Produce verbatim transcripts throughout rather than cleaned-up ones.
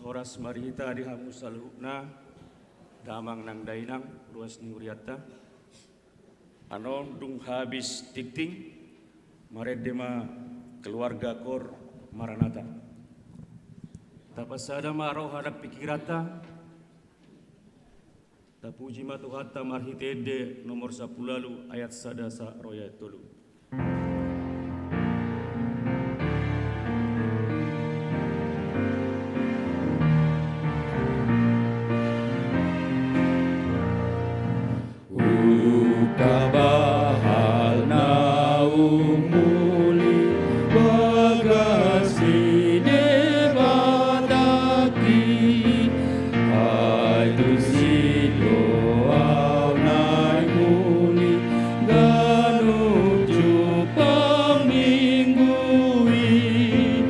Horas marhite di hamu saluhutna, damang nang dainang, ruas ni hurianta. Annon dung habis tingting, marende ma keluarga Kor Maranatha. Tapasada ma roha dan pikiranta, tapuji ma Tuhanta marhite ende nomor sampulu ualu ayat sada sahat ro ayat tolu. Ungkap bahal naung muli bagas ni Debatangki, ai tusi do au naeng muli ganup jumpang Minggu i,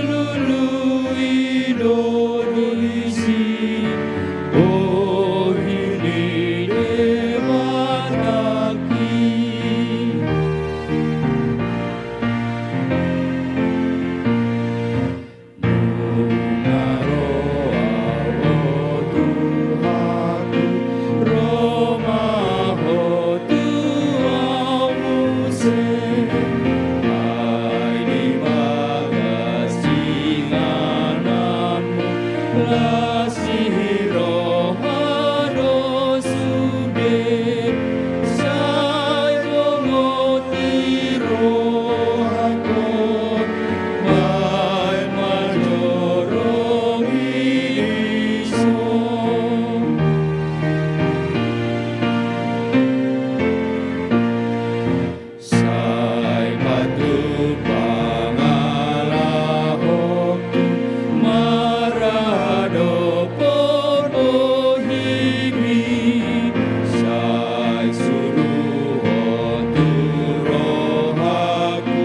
hulului do disi bohi ni Debatangki. Nunga ro au, o Tuhanku, ro ma Ho tu au muse. Ai di bagas ingananmu las ni roha do sude, sai bongot ni rohangku baen manjorong i dison. Sai patupa pangalahonku maradophon bohimi, sai suru Ho tu rohangku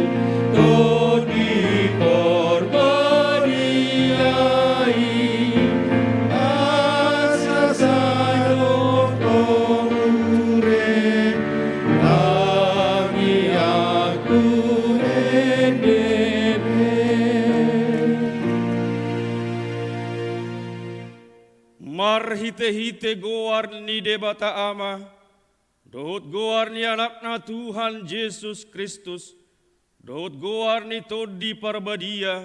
Tondi Parbadia i, asa sai dohot Ho muse tangiangku ende pe. Marhitehite goar ni Debata Ama, dohot goar ni Anakna Tuhan Jesus Kristus, dohot goar ni Tondi Parbadia,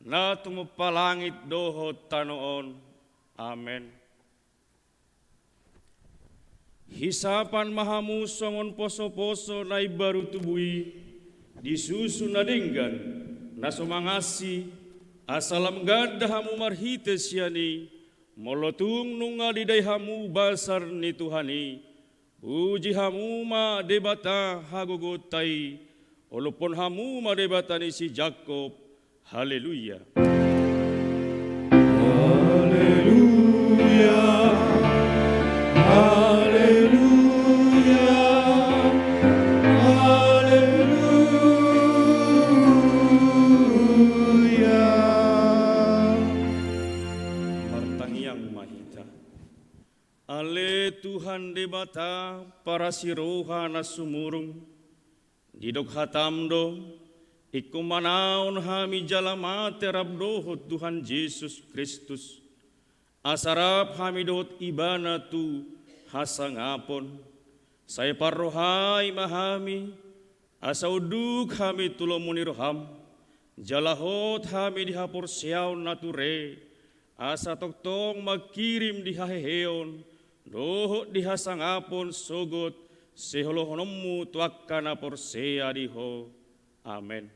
na tumompa langit dohot tano on. Amen. Hisapan ma hamu songon posoposo na imbaru tubu i, di susu na denggan, na so mangansi, asa lam ganda hamu marhite sian i, molo tung nunga didai hamu basar ni Tuhan i. Puji hamu ma Debata hagogoonta i, olophon hamu ma Debata ni si Jakkob. Haleluya. Haleluya. Haleluya. Haleluya. Martangiang ma hita. Ale E Tuhan Debata, parasi roha na sumurung, didok hataM do, ingkon manaon hami jala mate rap dohot Tuhan Jesus Kristus, asa rap hami dohot Ibana tu hasangapon. Sai parrohai ma hami, asa unduk hami tu lomo ni rohaM, jala hot hami di haporseaon na ture, asa tongtong mangkirim di haheheon dohot di hasangapon sogot siholohononMu tu angka na porsea di Ho. Amen.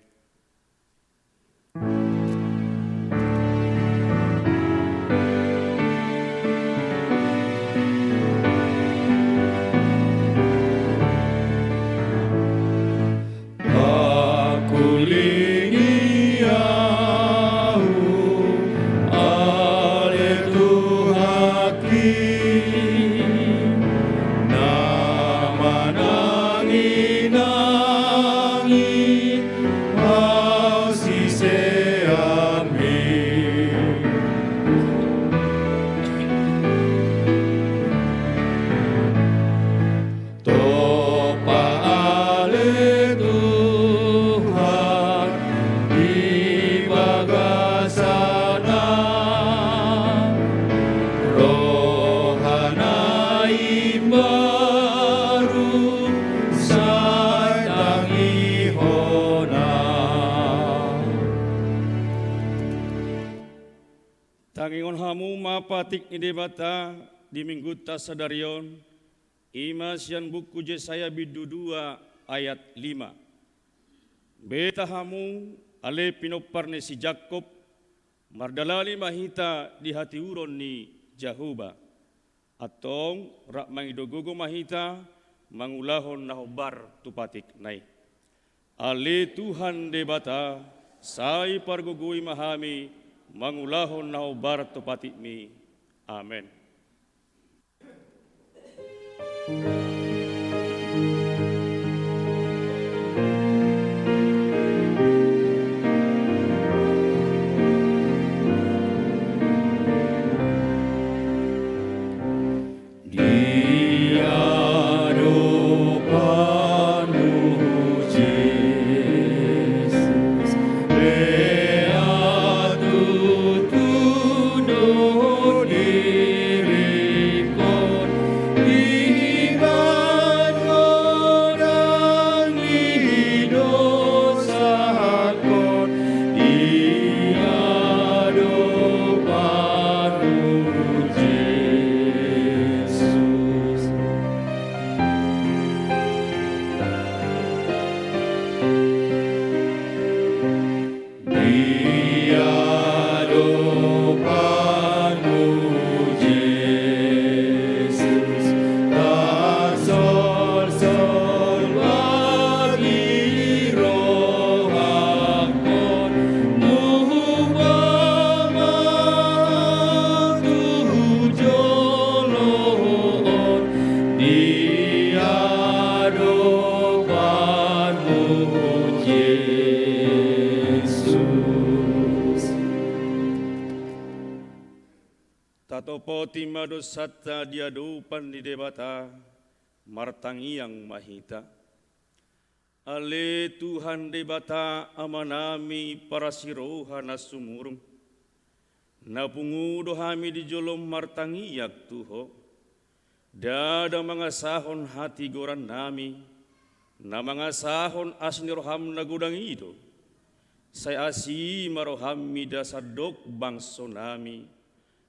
Pakulingi ahu ale Tuhanki, na manangi-nangi hasiseanMi. Tompa ale Tuhan di bagasan na, rohana imbaru sai tangihon. Tangihon hamu ma patik ni Debata di Minggunta sadari on, i ma sian buku Jesaya bindu dua ayat lima. Beta hamu, ale pinompar ni si Jakkob, mardalani ma hita di hatiuron ni Jahowa. Antong rap mangido gogo ma hita mangulahon na hombar tu patikna i. Ale Tuhan Debata, sai pargogoi ma hami mangulahon na hombar tu patikMi. Amen. Di adopanMu, Jesus, beatu tutu do diringkon, ibadah godang ni dosa. Di adopanMu, Jesus. Di adopanMu, Jesus, tasolsol ma di rohangkon, muba ma tu jolo on, di adopanMu, Jesus. Tatopoti ma dosanta di adopan ni Debata, martangiang ma hita. Ale Tuhan Debata Amanami parasi roha na sumurung, na pungu do hami di jolom martangiang tu Ho. Ndada mangasahon hatigorannami, na mangasahon asi ni roham na godang i do. Sai asi ma roham mida sandok bangsonami.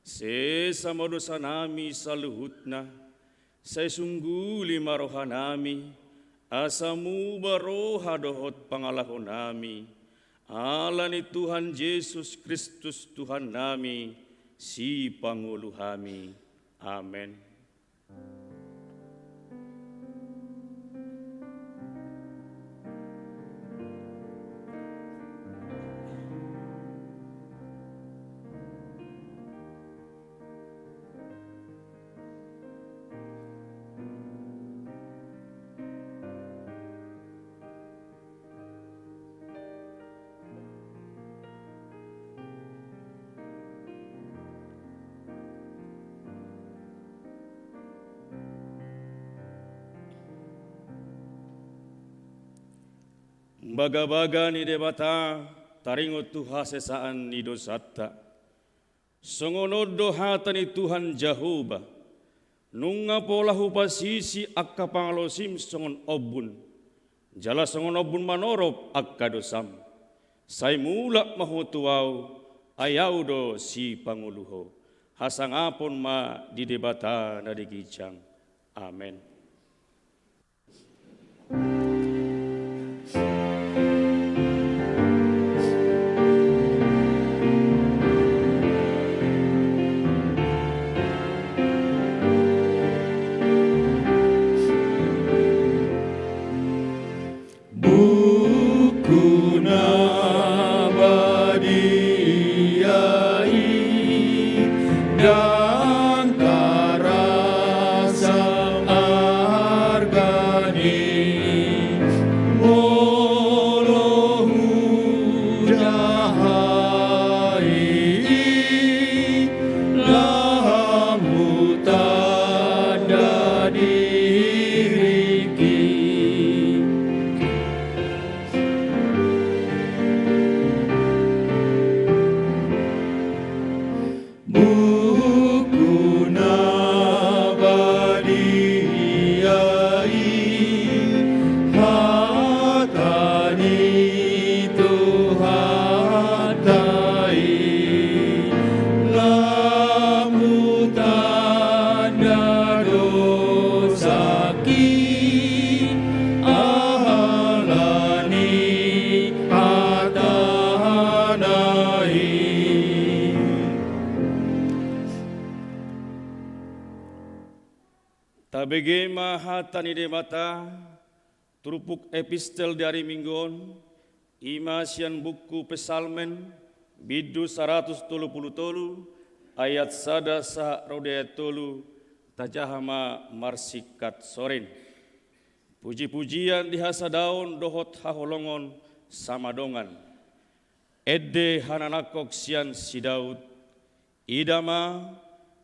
Sesa ma dosanami saluhutna, sai sungguli ma rohanami, asa muba roha dohot pangalahonami, ala ni Tuhan Jesus Kristus Tuhannami, Sipangolu hami. Amen. Bagabaga ni Debata taringot tu hasesaan ni dosanta. Songon on do hata ni Tuhan Jahowa: Nunga pola hupasisi angka pangalaosim songon ombun, jala songon ombun manorop angka dosam. Sai mulak ma ho tu Ahu, ai Ahu do sipangolu ho. Hasangapon ma di Debata na di ginjang. Amen. Buku na badia i, ndang tarasa argana, molo hujaha i, lam hutanda diringki. Buku na badia i, hata ni Tuhanta i, lam hutanda dosangki, ala ni hatana i. Tabege ma hata ni Debata, turpuk epistel di ari Minggu on, i ma sian buku Psalmen, bindu saratus tolu pulu tolu, ayat sada sahat ro di ayat tolu, tajaha ma marsingkat sorin. Pujipujian di hasadaon dohot haholongon sama dongan. Ende hananangkok sian si Daud. Ida ma,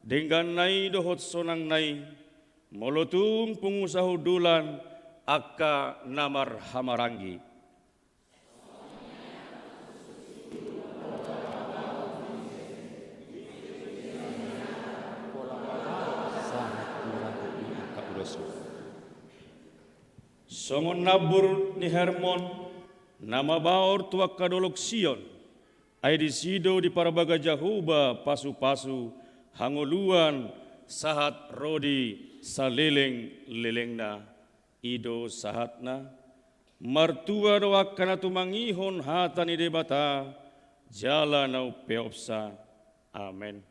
dengganna i dohot sonangna i, molo tung pungu sahundulan angka na marhamaranggi. Songon nambur ni Hermon, na mabaor tu angka dolok Sion, ai disi do diparbaga Jahowa pasupasu hangoluan sahat ro di salelenglelengna. I do sahatna. Martua do angka na tumangihon hata ni Debata jala na umpeopsa. Amen.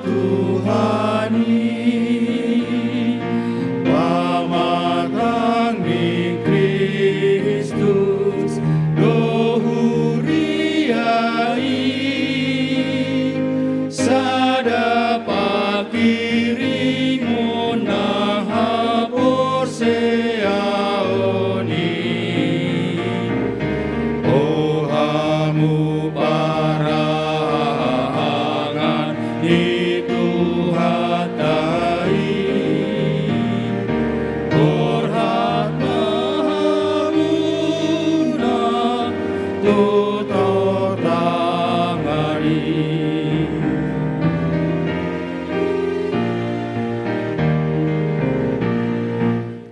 Tuhan i, pamatang ni Kristus do huria i, sada pangkirimon na haporseaon i. O hamu parahangan ni Tuhanta i, borhat ma hamuna tu tortangan i.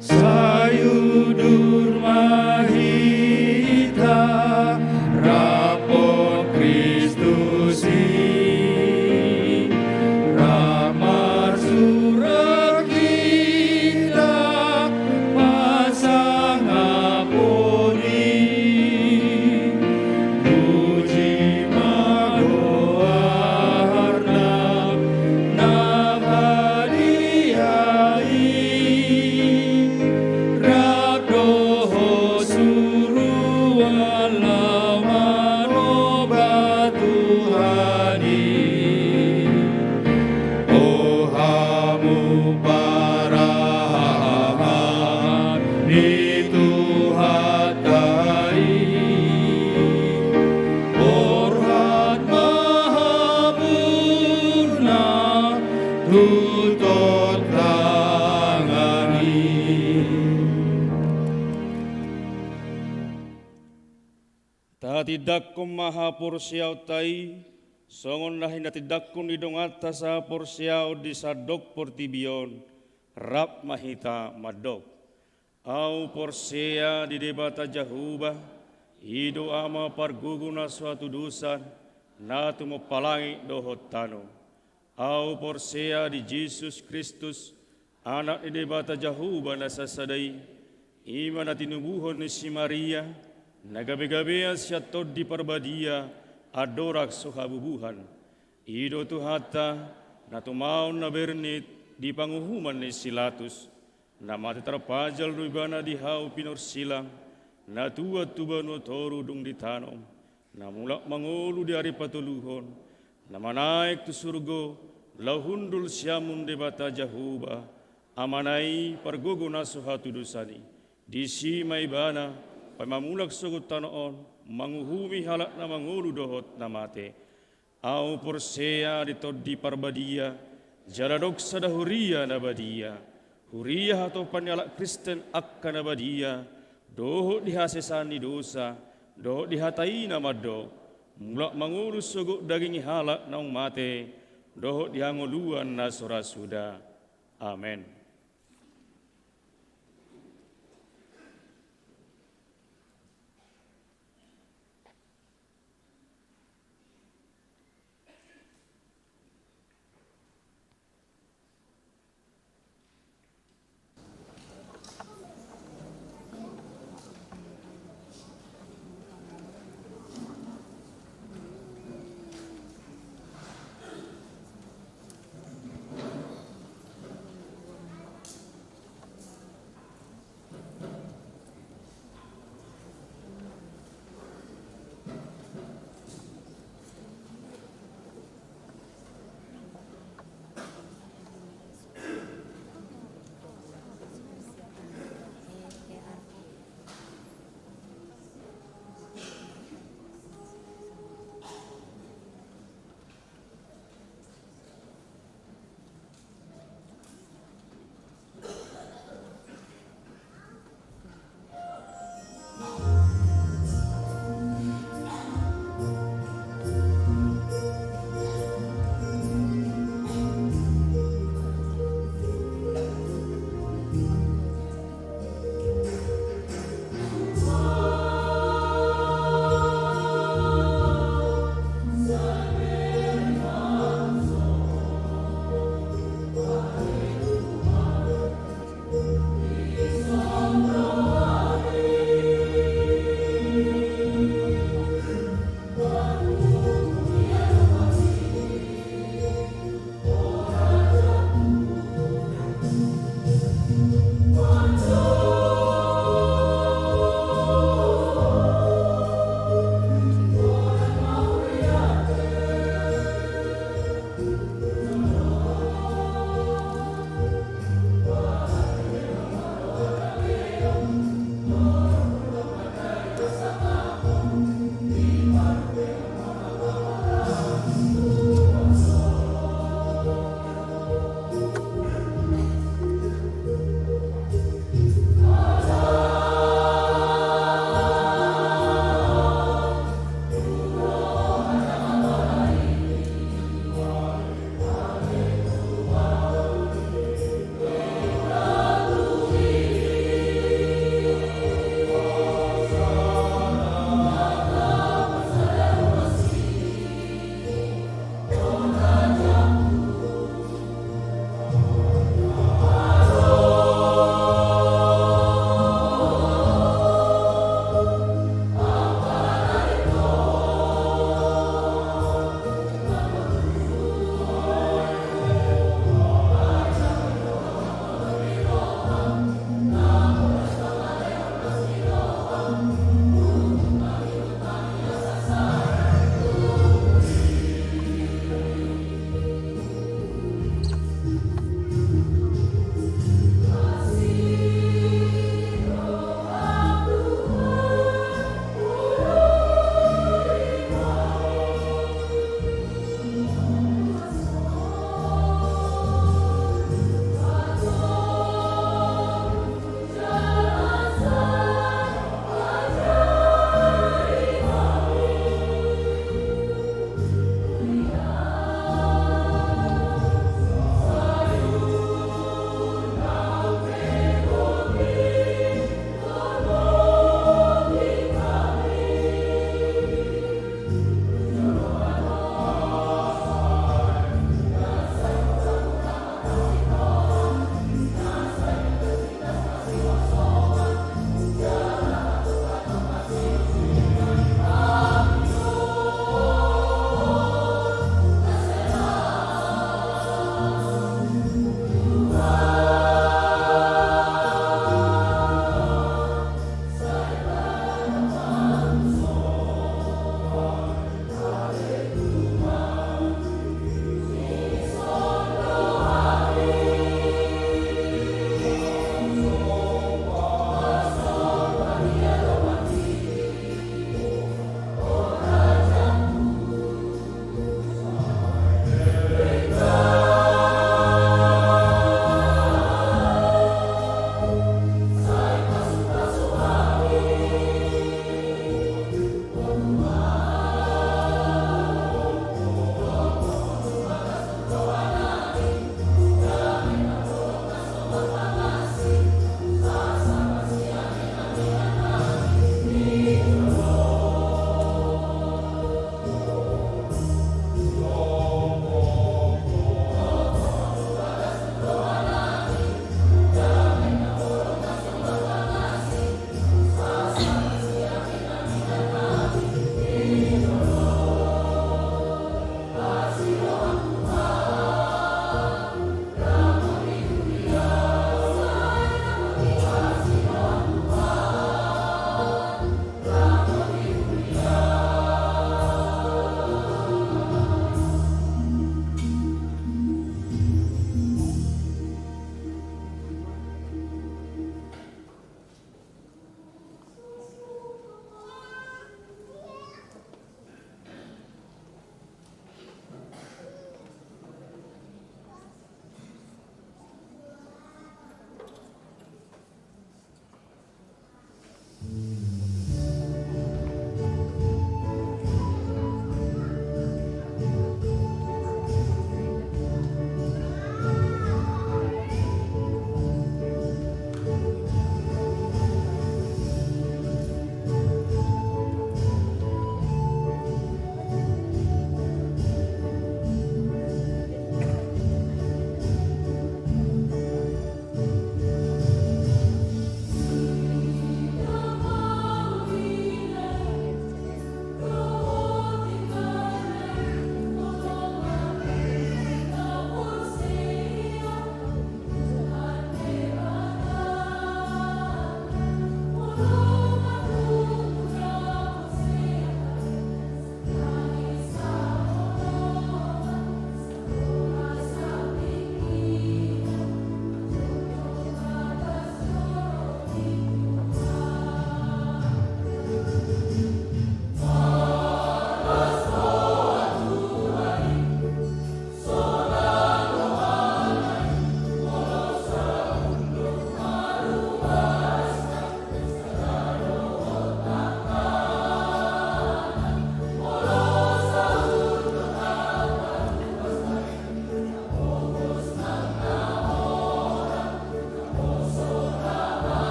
Sai udur ma hita rap dohot Kristus i, rap marsurak hita pasangapon i. Puji ma goarna na badia i, rap dohot suruan laho manoba Tuhan i. O hamu parahangan ni Tuhanta i, borhat ma hamuna tu tortangan i. Tatindangkon ma haporseaonta i, songon na hinatindangkon ni donganta sahaporseaon di sandok portibi on, rap ma hita mandok. Ahu porsea di Debata Jahowa, i do Ama pargogo na so hatudosan, na tumompa langit dohot tano. Ahu porsea di Jesus Kristus, Anak ni Debata Jahowa na sasada i, i ma na tinubuhon ni si Maria, na gabegabean sian Tondi Parbadia, andorang so habubuhan. I do Tuhanta, na tumaon na bernit di panguhuman ni si Pilatus, na mate tarpajal do Ibana di hau pinorsilang, na tuat tu banua toru dung ditanom, na mulak mangolu di ari patoluhon, na manaek tu surgo, laho hundul siamun Debata Jahowa, Amana i pargogo na so hatudosan i. Disi ma Ibana, paima mulak sogot tano on, manguhumi halak na mangolu dohot na mate. Ahu porsea di Tondi Parbadia, jala adong sada huria na badia, huria hatopan ni halak Kristen angka na badia, dohot di hasesaan ni dosa, dohot di hata i na mandok, mulak mangolu sogot daging ni halak naung mate, dohot di hangoluan na so ra suda. Amen.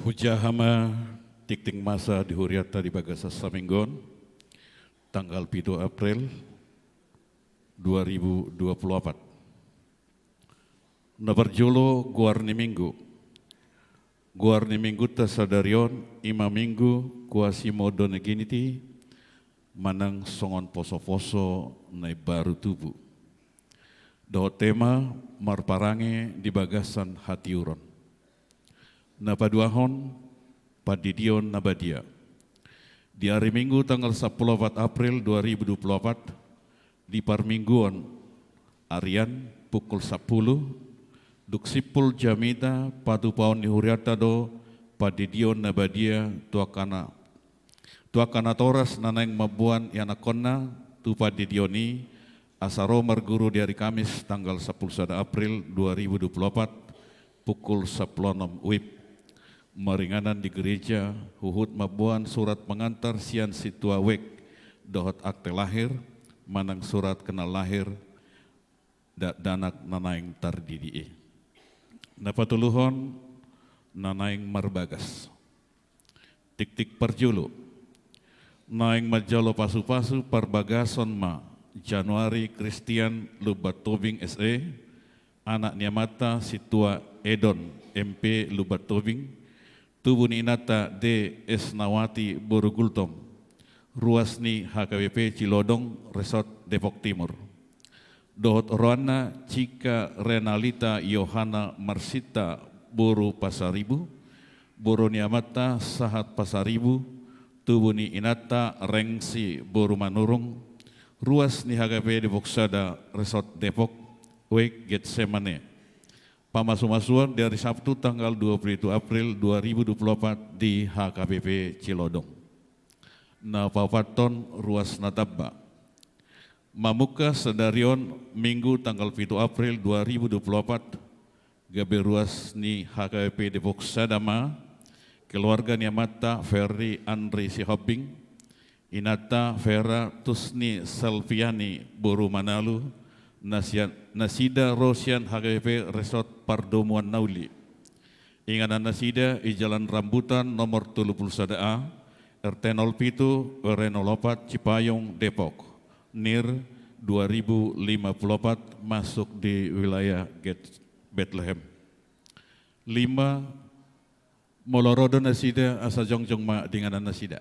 Hujaha ma tingting masa di hurianta di bagasan saminggu on, tanggal pitu April dua ribu dua puluh empat. Na parjolo, goar ni minggu. Goar ni minggunta sadari on i ma minggu Quasimodonageniti, manang songon posoposo na imbaru tubu. Dohot tema marparange di bagasan hatiuron. Na paduahon, pandidion na badia. Di ari Minggu tanggal sampulu opat April dua ribu dua puluh opat, di parmingguon, arian, pukul sampulu, dung simpul jamita, patupaon ni hurianta do pandidion na badia tu angka na, tu angka natoras na naeng mamboan ianakhonna tu pandidion i, asa ro marguru di ari Kamis tanggal sampulu sada April dua ribu dua puluh opat, pukul sampulu onom wib. Maringanan di gereja, huhut mamboan surat pengantar sian sintua wijk, dohot akte lahir, manang surat kenal lahir, da-, dakdanak na naeng tardidi i. Na patoluhon, na naeng marbagas. Tingting parjolo. Naeng manjalo pasupasu parbagason ma Januari Christian Lumban Tobing S E, anak ni amanta sintua Edon M P Lumban Tobing, tubu ni inanta D Esnawati boru Gultom, ruas ni H K B P Cilodong, Resort Depok Timur. Dohot roanna Cika Renalita Yohana Marsinta boru Pasaribu, boru ni amanta sahat Pasaribu, tubu ni inanta Rengsi boru Manurung, ruas ni H K B P Depok Sada Resort Depok, wijk Getsemane. Pamasumasuon di ari Sabtu tanggal dua puluh pitu April dua ribu dua puluh opat di H K B P Cilodong. Na paopathon, ruas na tamba. Mamungka sadari on Minggu tanggal pitu April dua ribu dua puluh opat, gabe ruas ni H K B P Depok Sada ma keluarga ni amanta Ferry Andri Sihombing, inanta Vera Tusni Selviani boru Manalu, nasia-, nasida ro sian H K B P Resort Pardomuan Nauli. Inganan nasida i Jalan Rambutan nomor tolu pulu sada A, R T nol pitu, R W nol opat, Cipayung, Depok, nir dua ribu lima pulu opat, masuk di wilayah Get-, Betlehem. Lima, molo ro do nasida, asa jongjong ma di inganan nasida.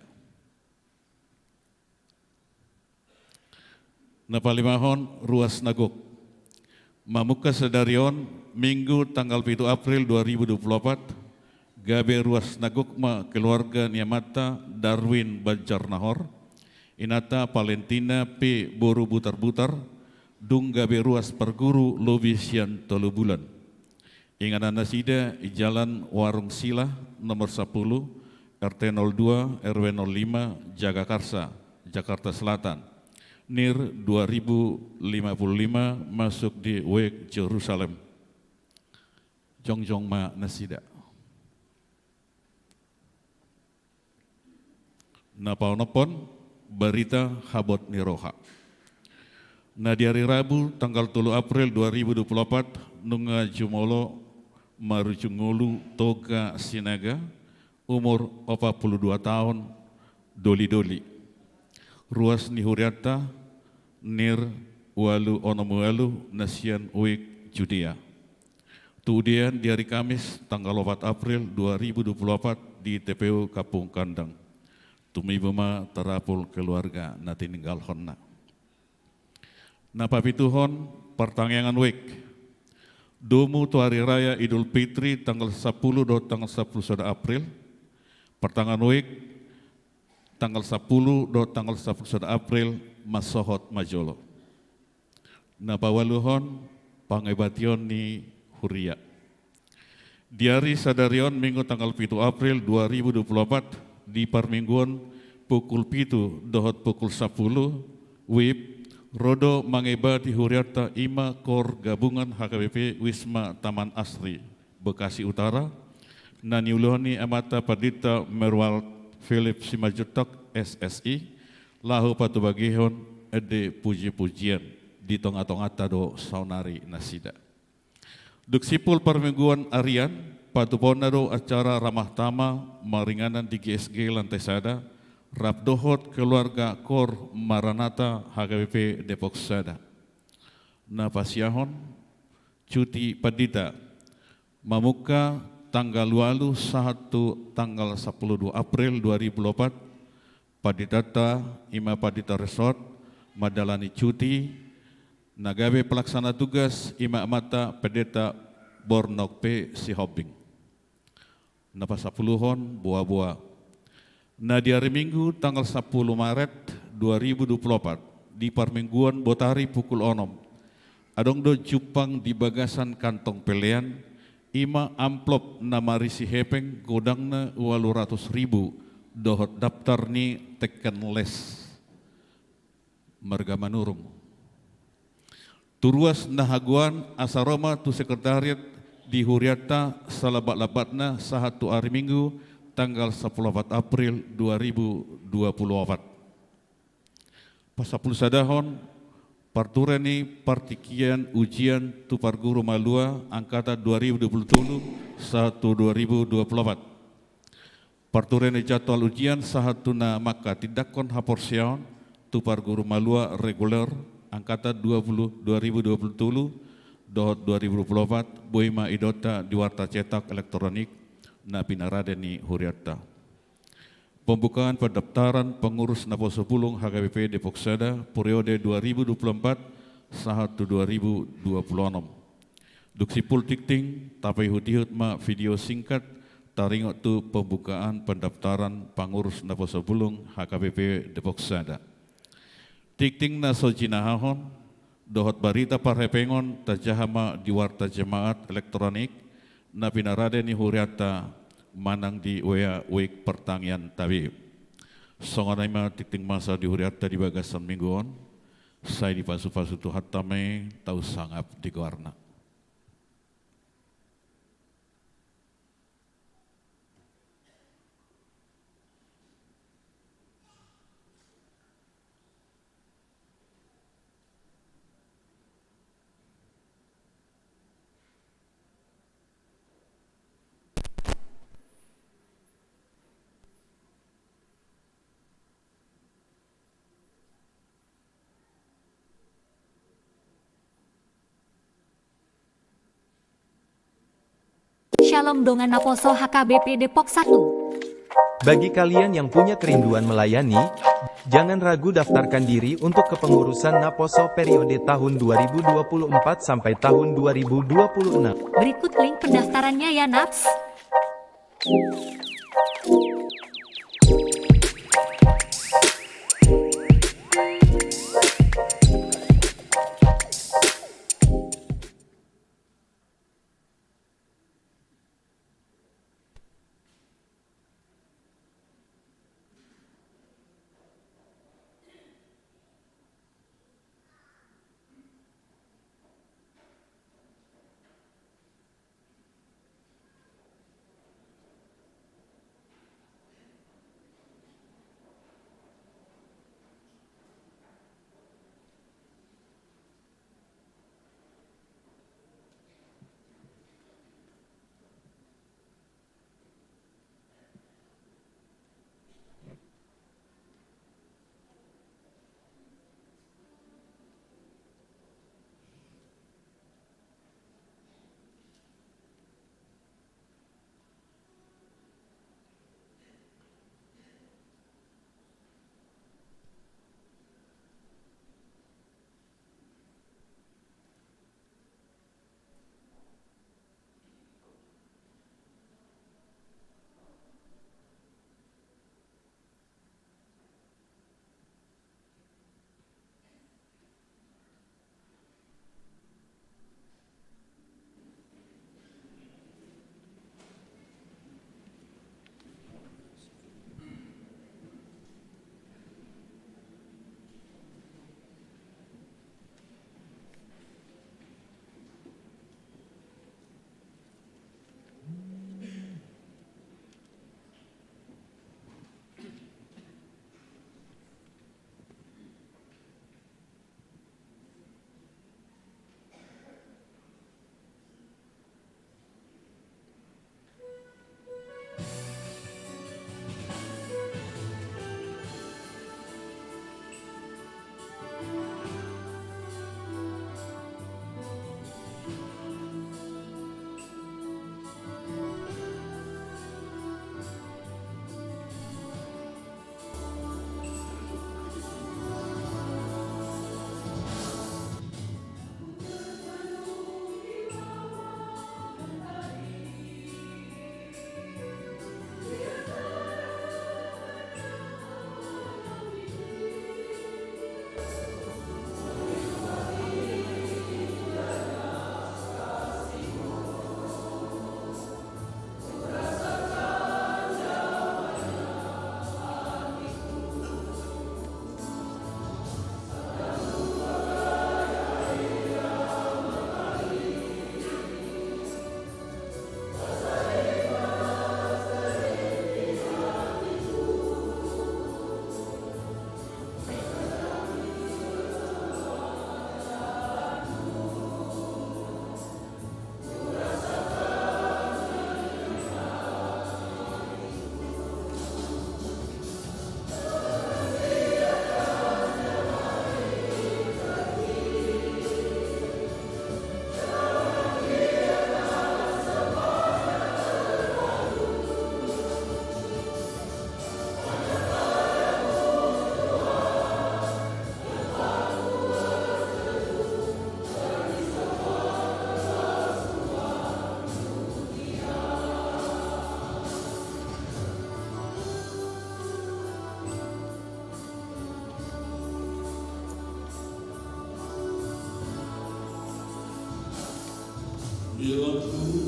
Na palimahon, ruas na gok. Mamungka sadari on, Minggu tanggal pitu April dua ribu dua pulu opat, gabe ruas na gok ma keluarga ni amanta Darwin Banjarnahor, inanta Valentina P boru Butarbutar, dung gabe ruas parguru lobi sian tolu bulan. Inganan nasida i Jalan Warung Sila nomor sapulu, R T nol dua, R W nol lima, Jagakarsa, Jakarta Selatan, nir dua ribu lima pulu lima, masuk di wijk Jerusalem. Jongjong ma nasida. Na paonomhon, barita habot ni roha. Na di ari Rabu tanggal tolu April dua ribu dua pulu opat, nunga jumolo marujung ngolu Toga Sinaga, umur opat pulu dua taon, doli-doli. Ruas ni hurianta, nir ualu onom ualu, na sian wijk Judea. Tudean di ari Kamis tanggal opat April dua ribu dua pulu opat di T P U Kampung Kandang. Tumibu ma tarapul keluarga na tininggalhonna. Na papituhon, partangiangan wijk. Domu tu ari raya Idul Fitri tanggal sapulu dohot tanggal sapulu sada April. Partangiangan wijk tanggal sapulu dohot tanggal sapulu sada April, mansohot ma jolo. Na paualuhon, pangebation ni huria. Di ari sadari on, Minggu tanggal pitu April dua ribu dua pulu opat, di parmingguon pukul pitu dohot pukul sapulu wib, ro do mangebati hurianta i ma kor gabungan H K B P Wisma Taman Asri Bekasi Utara, na niuluhon ni amanta Pandita Merwald Philip Simanjuntak, S S I, laho patubagihon ende puji-pujian di tonga-tonganta do saonari nasida. Dung simpul parmingguon arian, Patupaonna do acara ramah tamah maringanan di G S G lantai sada, rap dohot keluarga Kor Maranatha H K B P Depok Sada. Na pasiahon, cuti pandita. Mamungka tanggal ualu sahat tu tanggal sampulu dua April dua ribu dua puluh opat, panditanta i ma pandita resort mandalani cuti, na gabe pelaksana tugas i ma amanta Pendeta Bornok P Sihombing. Na pasampuluhon, boaboa. Na di ari Minggu tanggal sampulu Maret dua ribu dua puluh opat, di parmingguon botari pukul onom, adong do jumpang di bagasan kantong pelean, i ma amplop na marisi hepeng godangna ualu ratus ribu dohot daptar ni teken les. Marga Manurung. Tu ruas na hagoan asa ro ma tu sekretariat di hurianta salambat-lambatna sahat tu ari Minggu tanggal sampulu opat April dua ribu dua puluh opat. Pasampulu sadahon, parture ni partingkian ujian tu parguru malua angkatan dua ribu dua puluh tolu sahat tu dua ribu dua puluh opat. Parture ni jadwal ujian sahat tu na manghatindanghon haporseaon tu parguru malua reguler angkatan dua puluh, dua ribu dua puluh tolu dohot dua ribu dua puluh opat, boi ma idaonta di warta cetak elektronik na pinarade ni hurianta. Pembukaan pendaftaran pengurus Naposo Bulung H K B P Depok Sada periode dua ribu dua puluh empat sahat tu dua ribu dua puluh enam. Dung simpul tingting, tapaihut-ihut ma video singkat taringot tu pembukaan pendaftaran pangurus Naposo Bulung H K B P Depok Sada. Tingting na so jinahahon dohot barita parhepengon tajaha ma di warta jemaat elektronik na pinarade ni hurianta manang di W A Wik Pertanian Tabe. Songon i ma tingting masa di hurianta di bagasan minggu on, sai dipasu-pasu Tuhanta ma i, tau sangap di goarna. Shalom dongan Naposo H K B P Depok Satu. Bagi kalian yang punya kerinduan melayani, jangan ragu daftarkan diri untuk kepengurusan Naposo periode tahun dua ribu dua puluh empat sampai tahun dua ribu dua puluh enam. Berikut link pendaftarannya ya, Naps.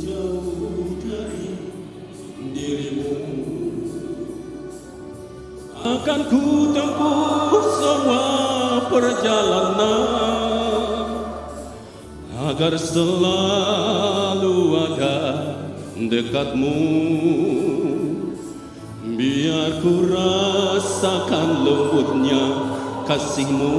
Jauh dari dirimu, akan kutempuh semua perjalanan, agar selalu ada dekatmu. Biar ku rasakan lembutnya kasihmu.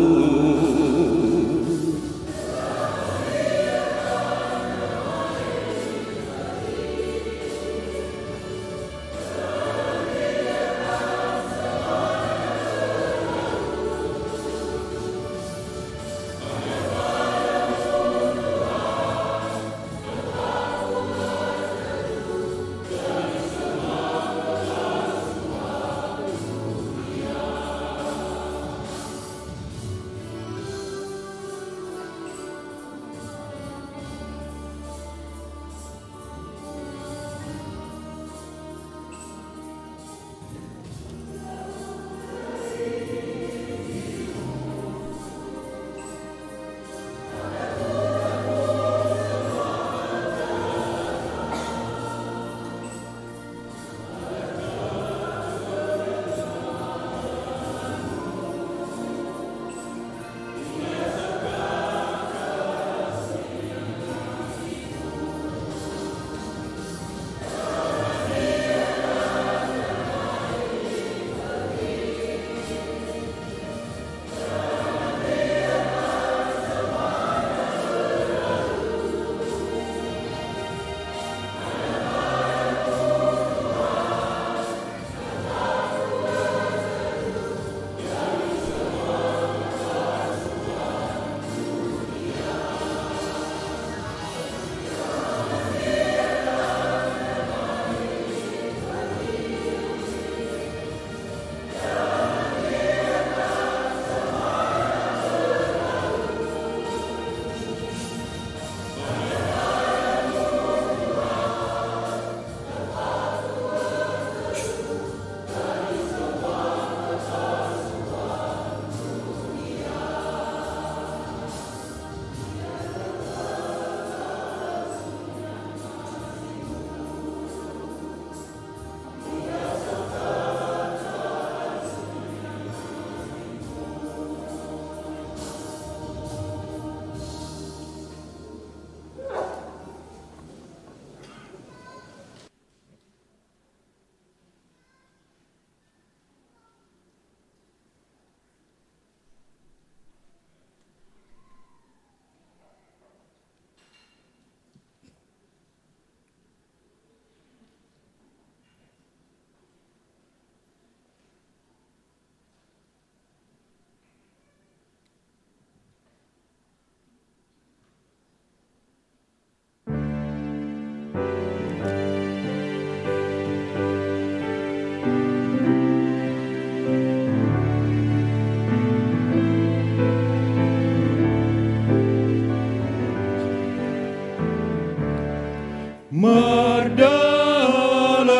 Mardalan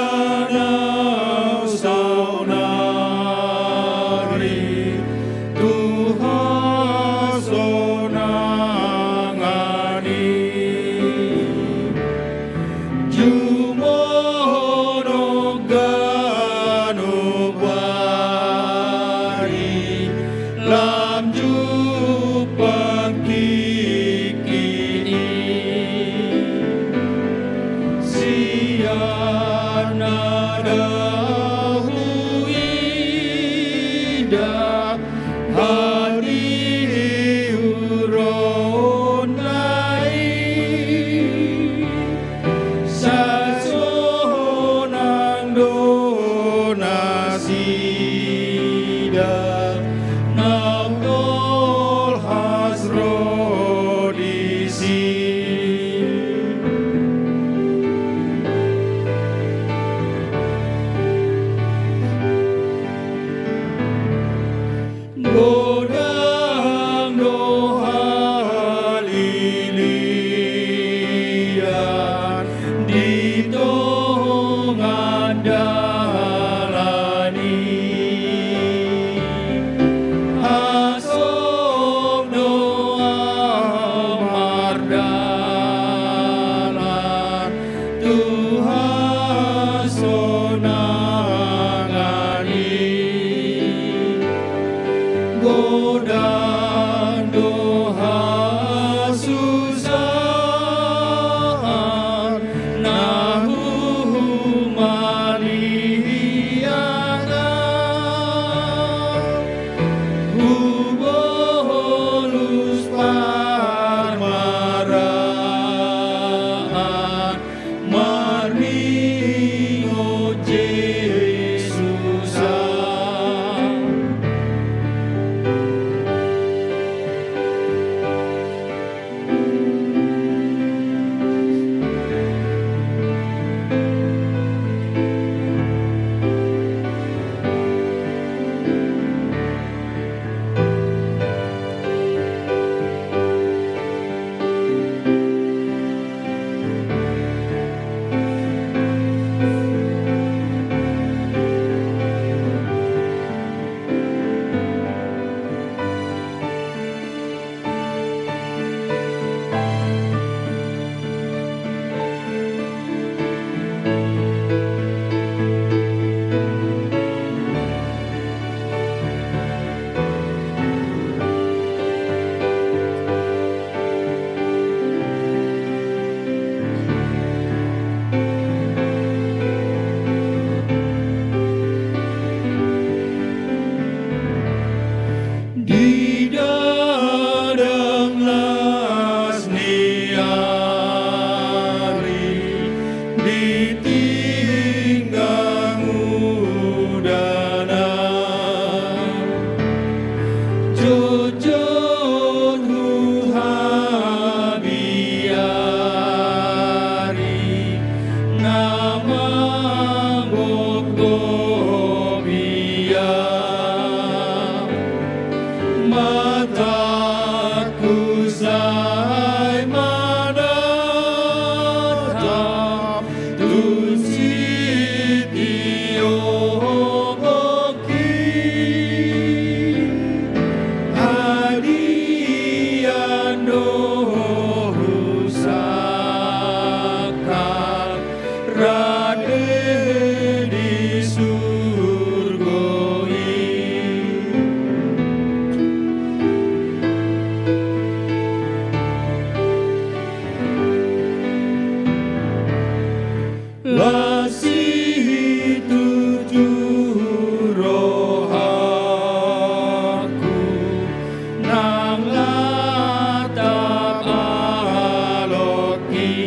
ahu saonari tu hasonangan i. Jumolo ganup ari lam jumpang tingki i. Sian na huida hatiuron na i, sai sonang do nasida naung tolhas ro disi. Rade di surgo i. Las situtu rohangku nang latap alokki.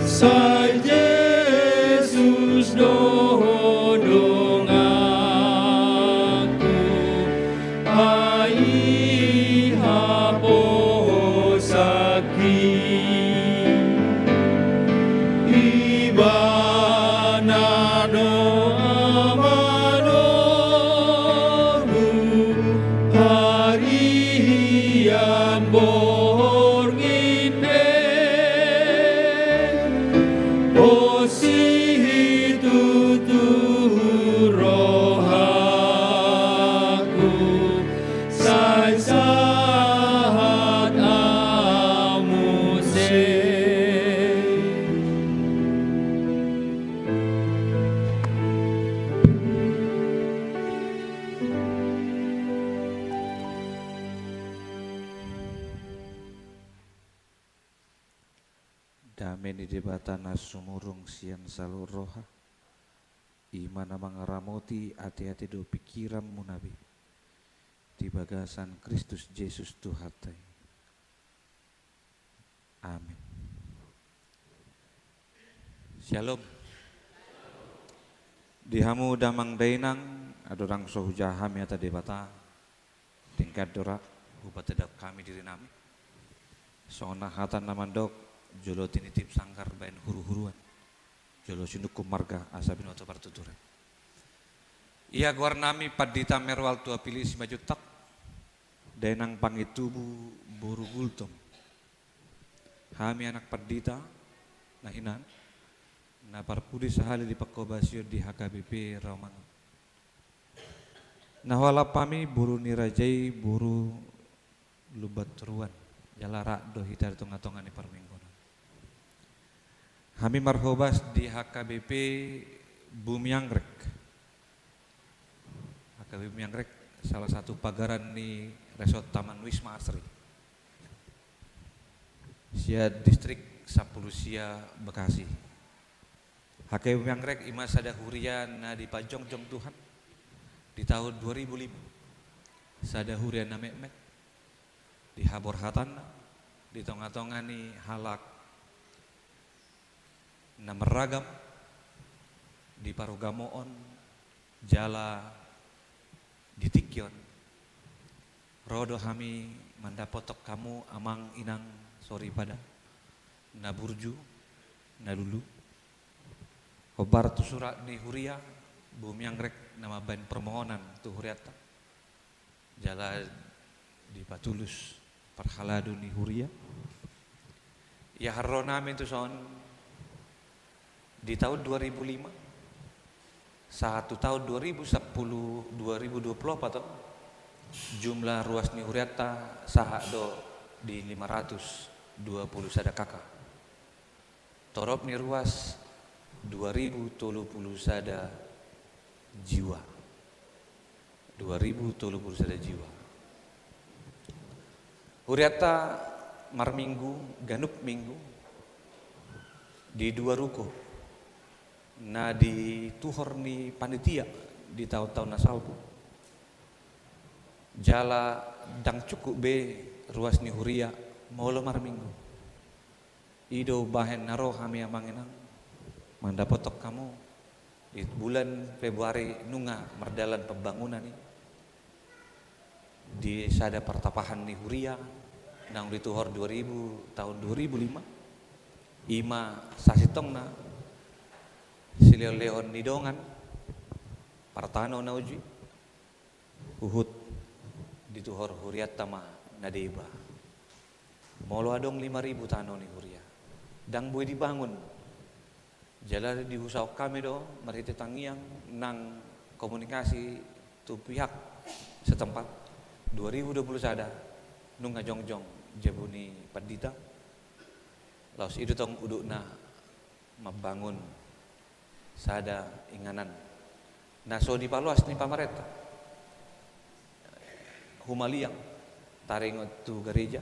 Sai Jesus do donganku, ai haposanki. Ibana do amanomu, arian borngin pe. Pos situtu rohangku, sai sahat ahu muse. Dame ni Debata na sumurung sian saluhut roha, i ma na mangaramoti ateate dohot pingkiranmuna be, di bagasan Kristus Jesus Tuhanta i. Amin. Syalom. Di hamu damang dainang, andorang so hujaha hami hata Debata, denggan do ra hupatadahon hami dirinami. Songon na hata na mandok, jolo tinitip sanggar baen huruhuruan, jolo sinungkun marga asa binoto partuturan. Ia goarnami Pandita Merwal Tuapilly Simanjuntak, dainang Pangitubu boru Gultom. Hami anak pandita na hinan, na parpudi sahali di panghobasion di H K B P Rawamangun. Na hualap hami boru ni raja i boru Lumbantoruan, jala rap do hita di tongatonga ni parmingguon on. Hami marhobas di H K B P Bumianggrek. H K B P Bumianggrek salah satu pagaran ni Resort Taman Wisma Asri, sian Distrik Sampulu Sia, Bekasi. H K B P Bumianggrek i ma sada huria na dipajongjong Tuhan di tahun dua ribu lima. Sada huria na metmet di haborhatanna, di tongatonga ni halak na marragam, di parugamoon, jala di tingki on. Ro do hami mandapothon hamu amang inang soripada, na burju, na lulu. Hombar tu surat ni huria, Bumianggrek na mambaen permohonan tu hurianta, jala dipatulus parhalado ni huria. Ia haroro nami tuson, di tahun dua ribu lima sahat tu tahun dua ribu sapuluh, dua ribu dua puluh opat on, jumlah ruas ni hurianta sahat do di lima ratus dua puluh sada K K. Torop ni ruas dua ribu tolu puluh sada jiwa. Dua ribu tolu puluh sada jiwa. Hurianta marminggu, ganup minggu, di dua ruko na dituhor ni panitia di taon-taon na salpu. Jala ndang cukup be ruas ni huria molo marminggu. I do umbahen na ro hami amang inang mandapothon hamu di bulan Februari nunga mardalan pembangunan i di sada partapahan ni huria naung dituhor dua ribu, tahun dua ribu lima, i ma sasintongna silehonlehon ni dongan partano na uju i. Huhut dituhor hurianta ma na deba. Molo adong lima ribu tano ni huria, ndang boi dibangun. Jala diusahahon hami do marhite tangiang nang komunikasi tu pihak setempat. Dua ribu dua puluh sada nunga jongjong jabu ni pandita. Laos i do tong udutna mambangun sada inganan na so dipaloas ni pamarenta. Humaliang taringot tu gareja,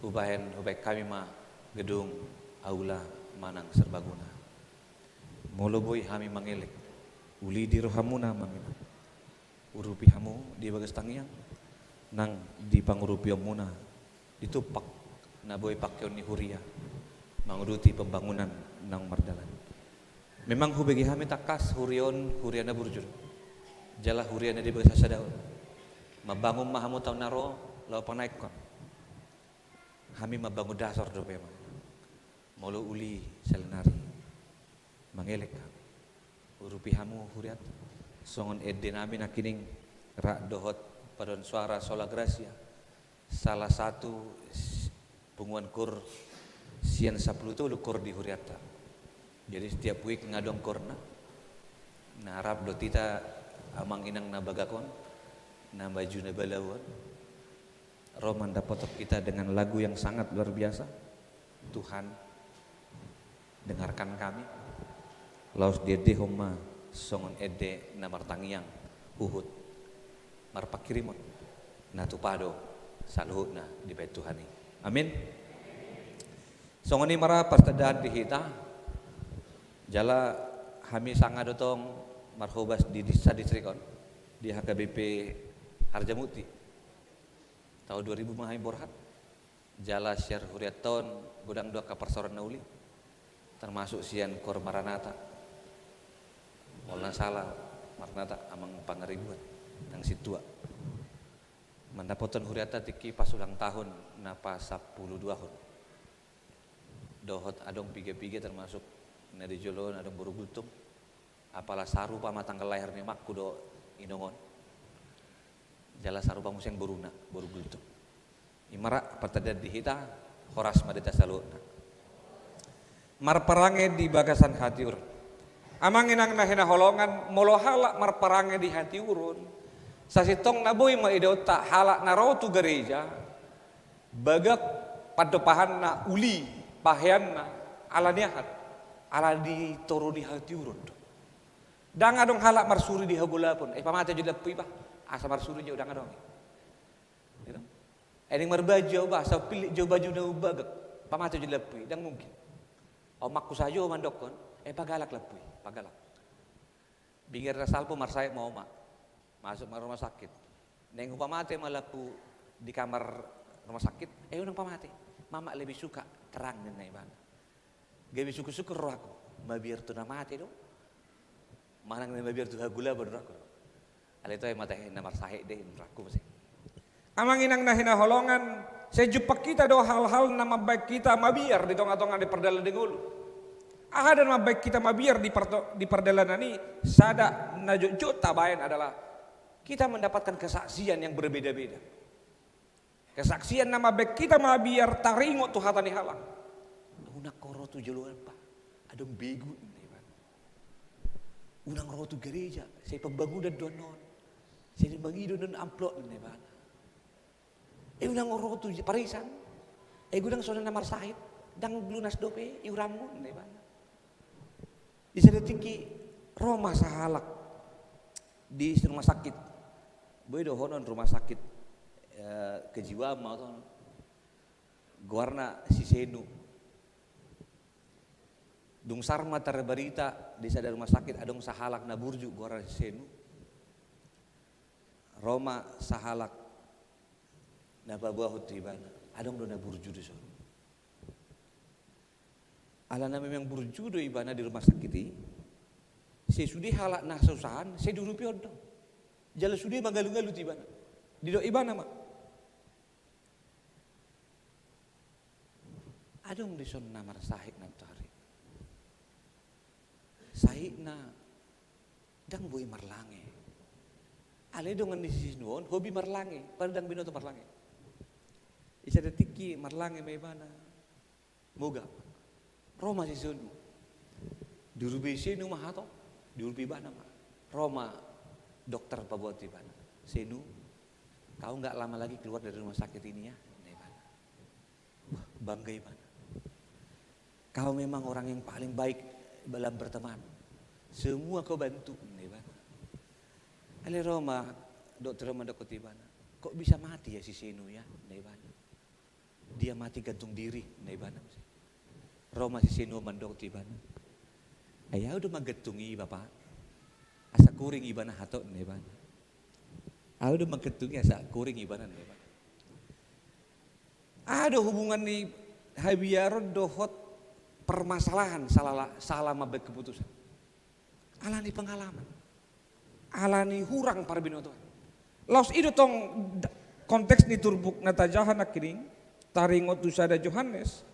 hubahen, hubahen hami ma gedung, aula manang serbaguna. Molo boi hami mangelek, uli di rohamuna ma inang. Urupi hamu di bagas tangiang, nang di pangurupionmuna di tumpak na boi pangkeon ni huria manguduti pembangunan naung mardalan. Memang hubege hami tangkas huria on huria na burju do, jala huria na di bagas hasadaon. Mambangun ma hamu taon na ro laho panaekhon. Hami mambangun dasor dope ma. Molo uli saonari mangelek hami, urupi hamu hurianta. Songon ende nami nangkining rap dohot paduan suara Sola Gracia, salah satu s-, punguan kor sian sampulu tolu kor di hurianta. Jadi setiap week nga adong korna. Na rap dohot hita amang inang na bagak on, na baju na balau on, ro mandapothon hita dengan lagu yang sangat luar biasa. Tuhan, dengarkan kami. Laos diendehon ma songon ende na martangiang huhut marpanghirimon, na tupa do saluhutna dibahen Tuhan i. Amin. Songon i ma ra partandaan di hita. Jala hami sanga do tong marhobas di distrik on, di H K B P Harjamukti. Taon dua ribu ma hami borhat. Jala sian hurianta on godang do angka parsaoran na uli, termasuk sian kor Maranata. Molo na sala, Maranata amang Pangaribuan, nang sintua. Mandapothon hurianta tingki pas ulang tahun na pasampulu duahon. Dohot adong piga-piga, termasuk na di jolo on adong boru Gultom. Apala sarupa ma tanggal lahir ni amanku dohot inong on. Jala sarupa muse boruna, boru Gultom. I ma ra partandaan di hita, horas ma di hita saluhutna. Marparange di bagasan hatiuron. Amang inang na hinaholongan, molo halak marparange di hatiuron, sasintongna boi ma idaonta halak na ro tu gareja, bagak pandohanna, uli paheanna, ala ni aha? Ala ni toru ni hatiuron do. Ndang adong halak marsuru di hagolapon, eh, pamate jo lompu i bah, asa marsuru jo, ndang adong. Gitu. Eh, naeng marbaju au bah, asa pillit jo baju na umbagak, pamate jo lompu i, ndang mungkin. Omakku sajo mandokkon, eh, pagalak lompu i, pagalak. Bingar na salpu marsahit ma omak. Masuk ma rumah sakit. Naeng hupamate ma lompu di kamar rumah sakit, eh, unang pamate. Mamak lebih suka terang, ninna ibana. Gabe sungkun-sungkun rohangku. Mabiar tu na mate do, manang na mabiar tu hagolapon rohangku do. Alai tu ai mate na marsahit do i rohangku muse. Amang inang na hinaholongan, sai jumpang hita do hal-hal na mambahen hita mabiar di tonga-tonga ni pardalanan ni ngolu. Aha do na mambahen hita mabiar di parto-, di pardalanan i? Sada na jotjot tabahen adalah kita mendapatkan kesaksian yang berbeda-beda. Kesaksian na mambahen hita mabiar taringot tu hata ni halak. Unang ho ro tu joloan bah, adong begu, ninna ibana. Unang ro tu gareja, sai pembangunan do annon. Sai mangido annon amplop, ninna ibana. Eh, unang ro tu parisan. Eh, godang songon na marsahit, ndang lunas dope iuranmu, ninna ibana. Di sada tingki ro ma sahalak di rumah sakit. Boi dohonon rumah sakit, eh, kejiwaan ma on. Goarna si Senu. Dung sahat ma tarbarita di sada rumah sakit adong sahalak na burju goarna si Senu. Ro ma sahalak na paboahon tu ibana. Adong do na burju dison. Alana memang burju do ibana di rumah sakit i. Sai sude halak na hasusahan, sai diurupi on do. Jala sude mangalu-ngalu tu ibana. Didok ibana ma, adong dison na marsahit nantoari. Sahitna ndang boi marlange. Alai dongan ni si Senu on hobi marlange, padahal ndang binoto marlange. Di sada tingki marlange ma ibana. Boga. Ro ma si Senu. Diurupi si Senu ma hatop, diurupi ibana ma. Ro ma dokter paboa tu ibana. Senu, kau nggak lama lagi keluar dari rumah sakit ini ya, ninna ibana. Wah, bangga ibana. Kau memang orang yang paling baik dalam berteman. Semua kau bantu, ninna ibana. Alai ro ma dokter mandok tu ibana, kok bisa mati ya si Senu ya, ninna ibana. Dia mati gantung diri, ninna ibana. Ro ma si Senu mandok tu ibana, ai ahu do manggantungi, Bapak. Asa kuring ibana hatop, ninna ibana. Ahu do manggantungi asa kuring ibana, ninna ibana. Aha do hubungan ni habiaron dohot permasalahan salah, salah mambaen keputusan? Alani pengalaman. Alani hurang parbinotoan. Laos i do tong d-, konteks ni turpuk na tajaha nangkining, taringot tu sada Johannes.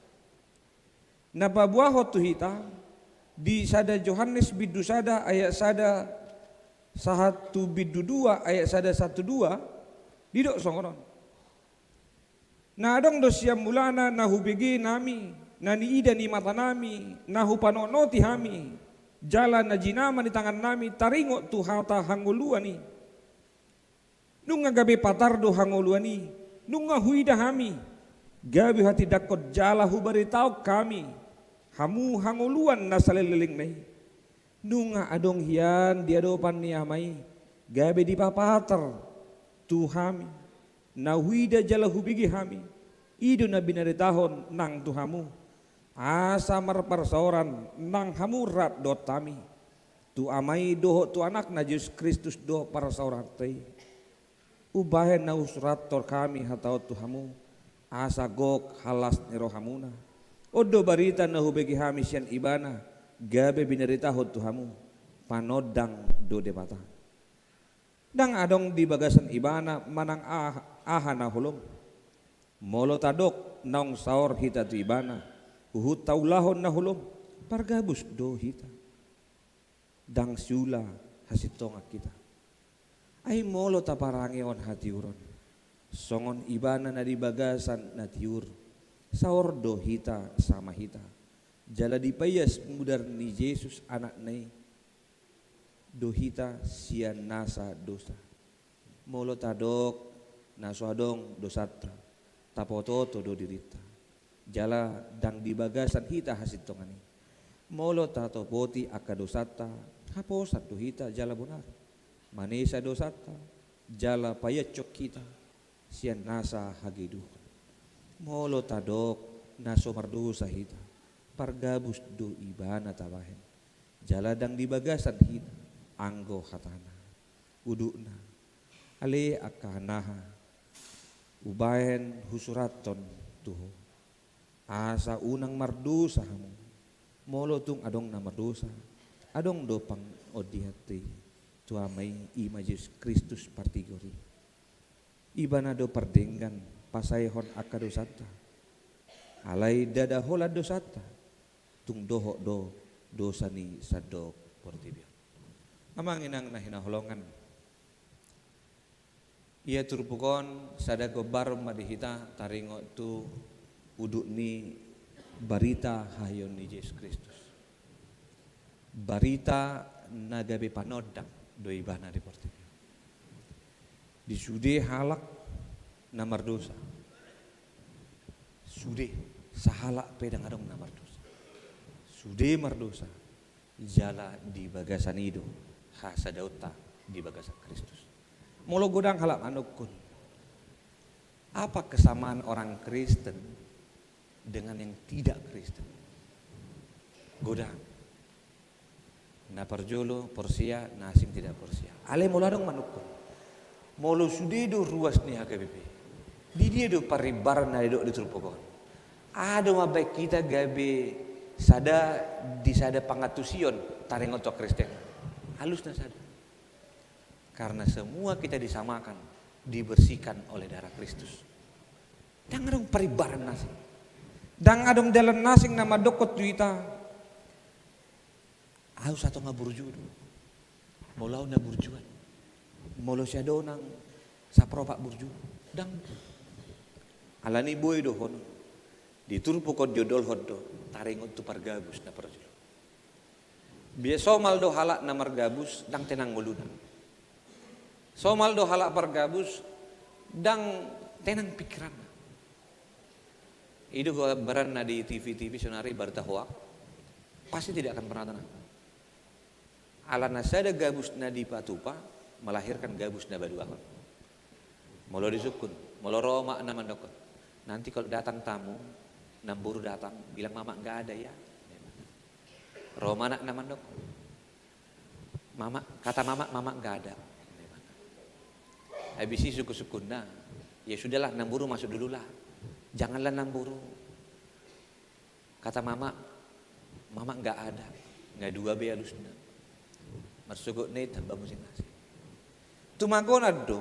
Na paboahon tu hita, di sada Johannes bindu sada ayat sada sahat tu bindu dua ayat sada sahat tu dua, didok songon on. Na adong do sian mulana na hubege nami, na niida ni mata nami, na hupanotnoti hami, jala na jinama ni tangan nami taringot tu hata hangoluan i. Nunga gabe patar do hangoluan i, nunga huida hami, gabe hatindangkon jala hubaritahon hami, hamu hangoluan na saleleng-lelengna i. Nunga adong hian di adopan ni Ama i, gabe dipapatar tu hami, na huida jala hubege hami, i do na binaritahon nang tu hamu, asa marparsaoran nang hamu rap dohot hami, tu Ama i dohot tu Anakna Jesus Kristus dohot parsaoranta i. Umbahen na husurathon hami hata on tu hamu, asa gok las ni rohamuna. On do barita na hubege hami sian Ibana, gabe binaritahon tu hamu, panondang do Debata. Ndang adong di bagasan Ibana manang ah-, aha na holom. Molo tadok naung saor hita tu Ibana, huhut taulahon na holom, pargabus do hita. Ndang siula hasintongan hita. Ai molo taparangehon hatiuron, songon Ibana na di bagasan na tiur, saor do hita sama hita. Jala dipaias mudar ni Jesus Anakna i do hita sian nasa dosa. Molo tadok na so adong dosanta, tapototo do dirinta. Jala ndang di bagasan hita hasintongan i. Molo tatopoti angka dosanta, haposan do hita jala bonar. Manesa dosanta, jala paiashon hita sian nasa hagedukon. Molo tadok na so mardosa hita, pargabus do Ibana tabahen. Jala ndang di bagasan hita, anggo hatana. Udutna, ale angka anaha, hubahen husurathon tu ho, asa unang mardosa hamu. Molo tung adong na mardosa, adong do pangondianta i tu Ama i, i ma Jesus Kristus partigor i. Ibana do pardenggan pasaehon angka dosanta. Alai ndada holan dosanta, tung dohot do dosa ni sandok portibi on. Amang inang na hinaholongan, ia turpuk on sada gombaron ma di hita taringot tu udut ni barita haheheon ni Jesus Kristus. Barita na gabe panondang do Ibana di portibi on. Di sude halak na mardosa. Sude, sahalak pe ndang adong na mardosa. Sude mardosa, jala di bagasan i do hasadaonta di bagasan Kristus. Molo godang halak manungkun, apa kesamaan orang Kristen dengan yang tidak Kristen? Godang. Na parjolo porsea, na asing tidak porsea. Alai molo adong manungkun, molo sude do ruas ni H K B P, di dia do parimbaran na didok di turpuk on? Aha do mambahen hita gabe sada di sada pangantusion taringot tu Kristen? Alusna sada. Karena semua kita disamakan, dibersihkan oleh darah Kristus. Ndang adong parimbaran na asing. Ndang adong dalan na asing na mandokkon tu hita, ahu satonga burju do. Molo ahu na burjuan. Molo sia do nang saparopat burju. Ndang. Alani boi dohonon. Di turpuk on diondolhon do taringot tu pargabus na parjolo. Biasa somal do halak na margabus, ndang tenang ngoluna. Somal do halak pargabus, ndang tenang pikiranna. I do gambaranna di T V-T V saonari, barita hoak, pasti tidak akan pernah tenang. Alana sada gabus na dipatupa melahirkan gabus na baduahon. Molo disungkun, molo ro omak na mandokkon, "Nanti kalau datang tamu, namboru datang, bilang mama nggak ada ya." Ro ma anak na mandokkon, "Mama, kata mama, mama nggak ada." Habis i sungkun-sungkunna, "Ya sudahlah, namboru masuk dululah. Janganlah namboru. Kata mama, mama nggak ada." Nga dua be alusna. Marsogot na i tamba muse na asing. Tumagonan do,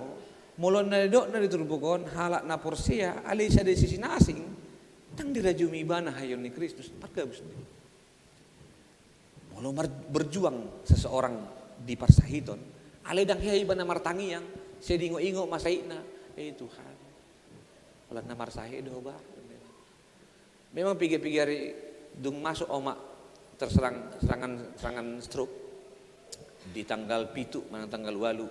molo na nidokna di turpuk on, halak na porsea, alai sada sisi na asing, ndang dirajumi ibana hahion ni Kristus, margabus do. Molo mar-, berjuang seseorang di parsahiton, alai ndang hea ibana martangiang, sai diingot-ingot ma sahitna, "Eh Tuhan, holan na marsahit do ho bah." Memang piga-piga ari dung masuk omak terserang serangan, serangan stroke di tanggal pitu manang tanggal ualu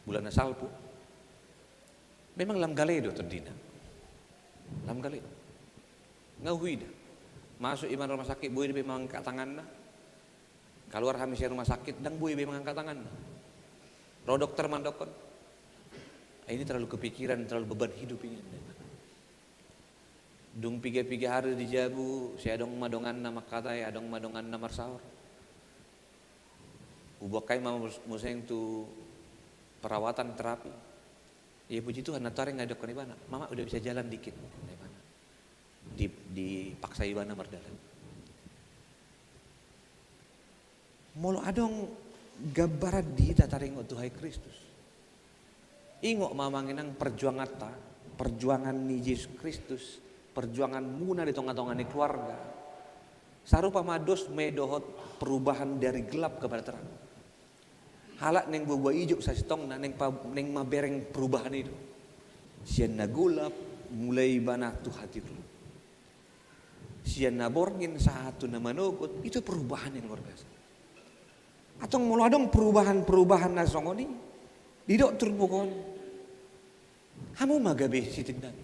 bulan na salpu, memang lam gale do tondina. Lam gale. Nga huida. Masuk ibana rumah sakit, boi do be mangangkat tanganna. Kaluar hami sian rumah sakit, ndang boi be mangangkat tanganna. Ro dokter mandokkon, "Ah, ini terlalu kepikiran, terlalu beban hidup ini." Dung piga-piga ari di jabu, sai adong ma donganna mangkatai, adong ma donganna marsaor. Huboan hami ma mus-, muse tu perawatan, terapi. Ya puji Tuhan, nantoari nga didokkon ibana, "Mama udah bisa jalan dikit," ninna ibana. Di-, dipaksa ibana mardalan. Molo adong gambaran di hita taringot tu hahi Kristus, ingot ma amang inang perjuanganta, perjuangan ni Jesus Kristus, perjuanganmuna di tonga-tonga ni keluarga. Sarupa ma dos ma i dohot perubahan dari gelap kepada terang. Halak naeng buabua ijuk sasintongna, naeng pa-, naeng mabereng perubahan i do. Sian na golap, mulai ibana tu hatiuruk. Sian na borngin sahat tu na manogot, itu perubahan yang luar biasa. Antong molo adong perubahan-perubahan na songon i, didok turpuk on, hamu ma gabe sitindang.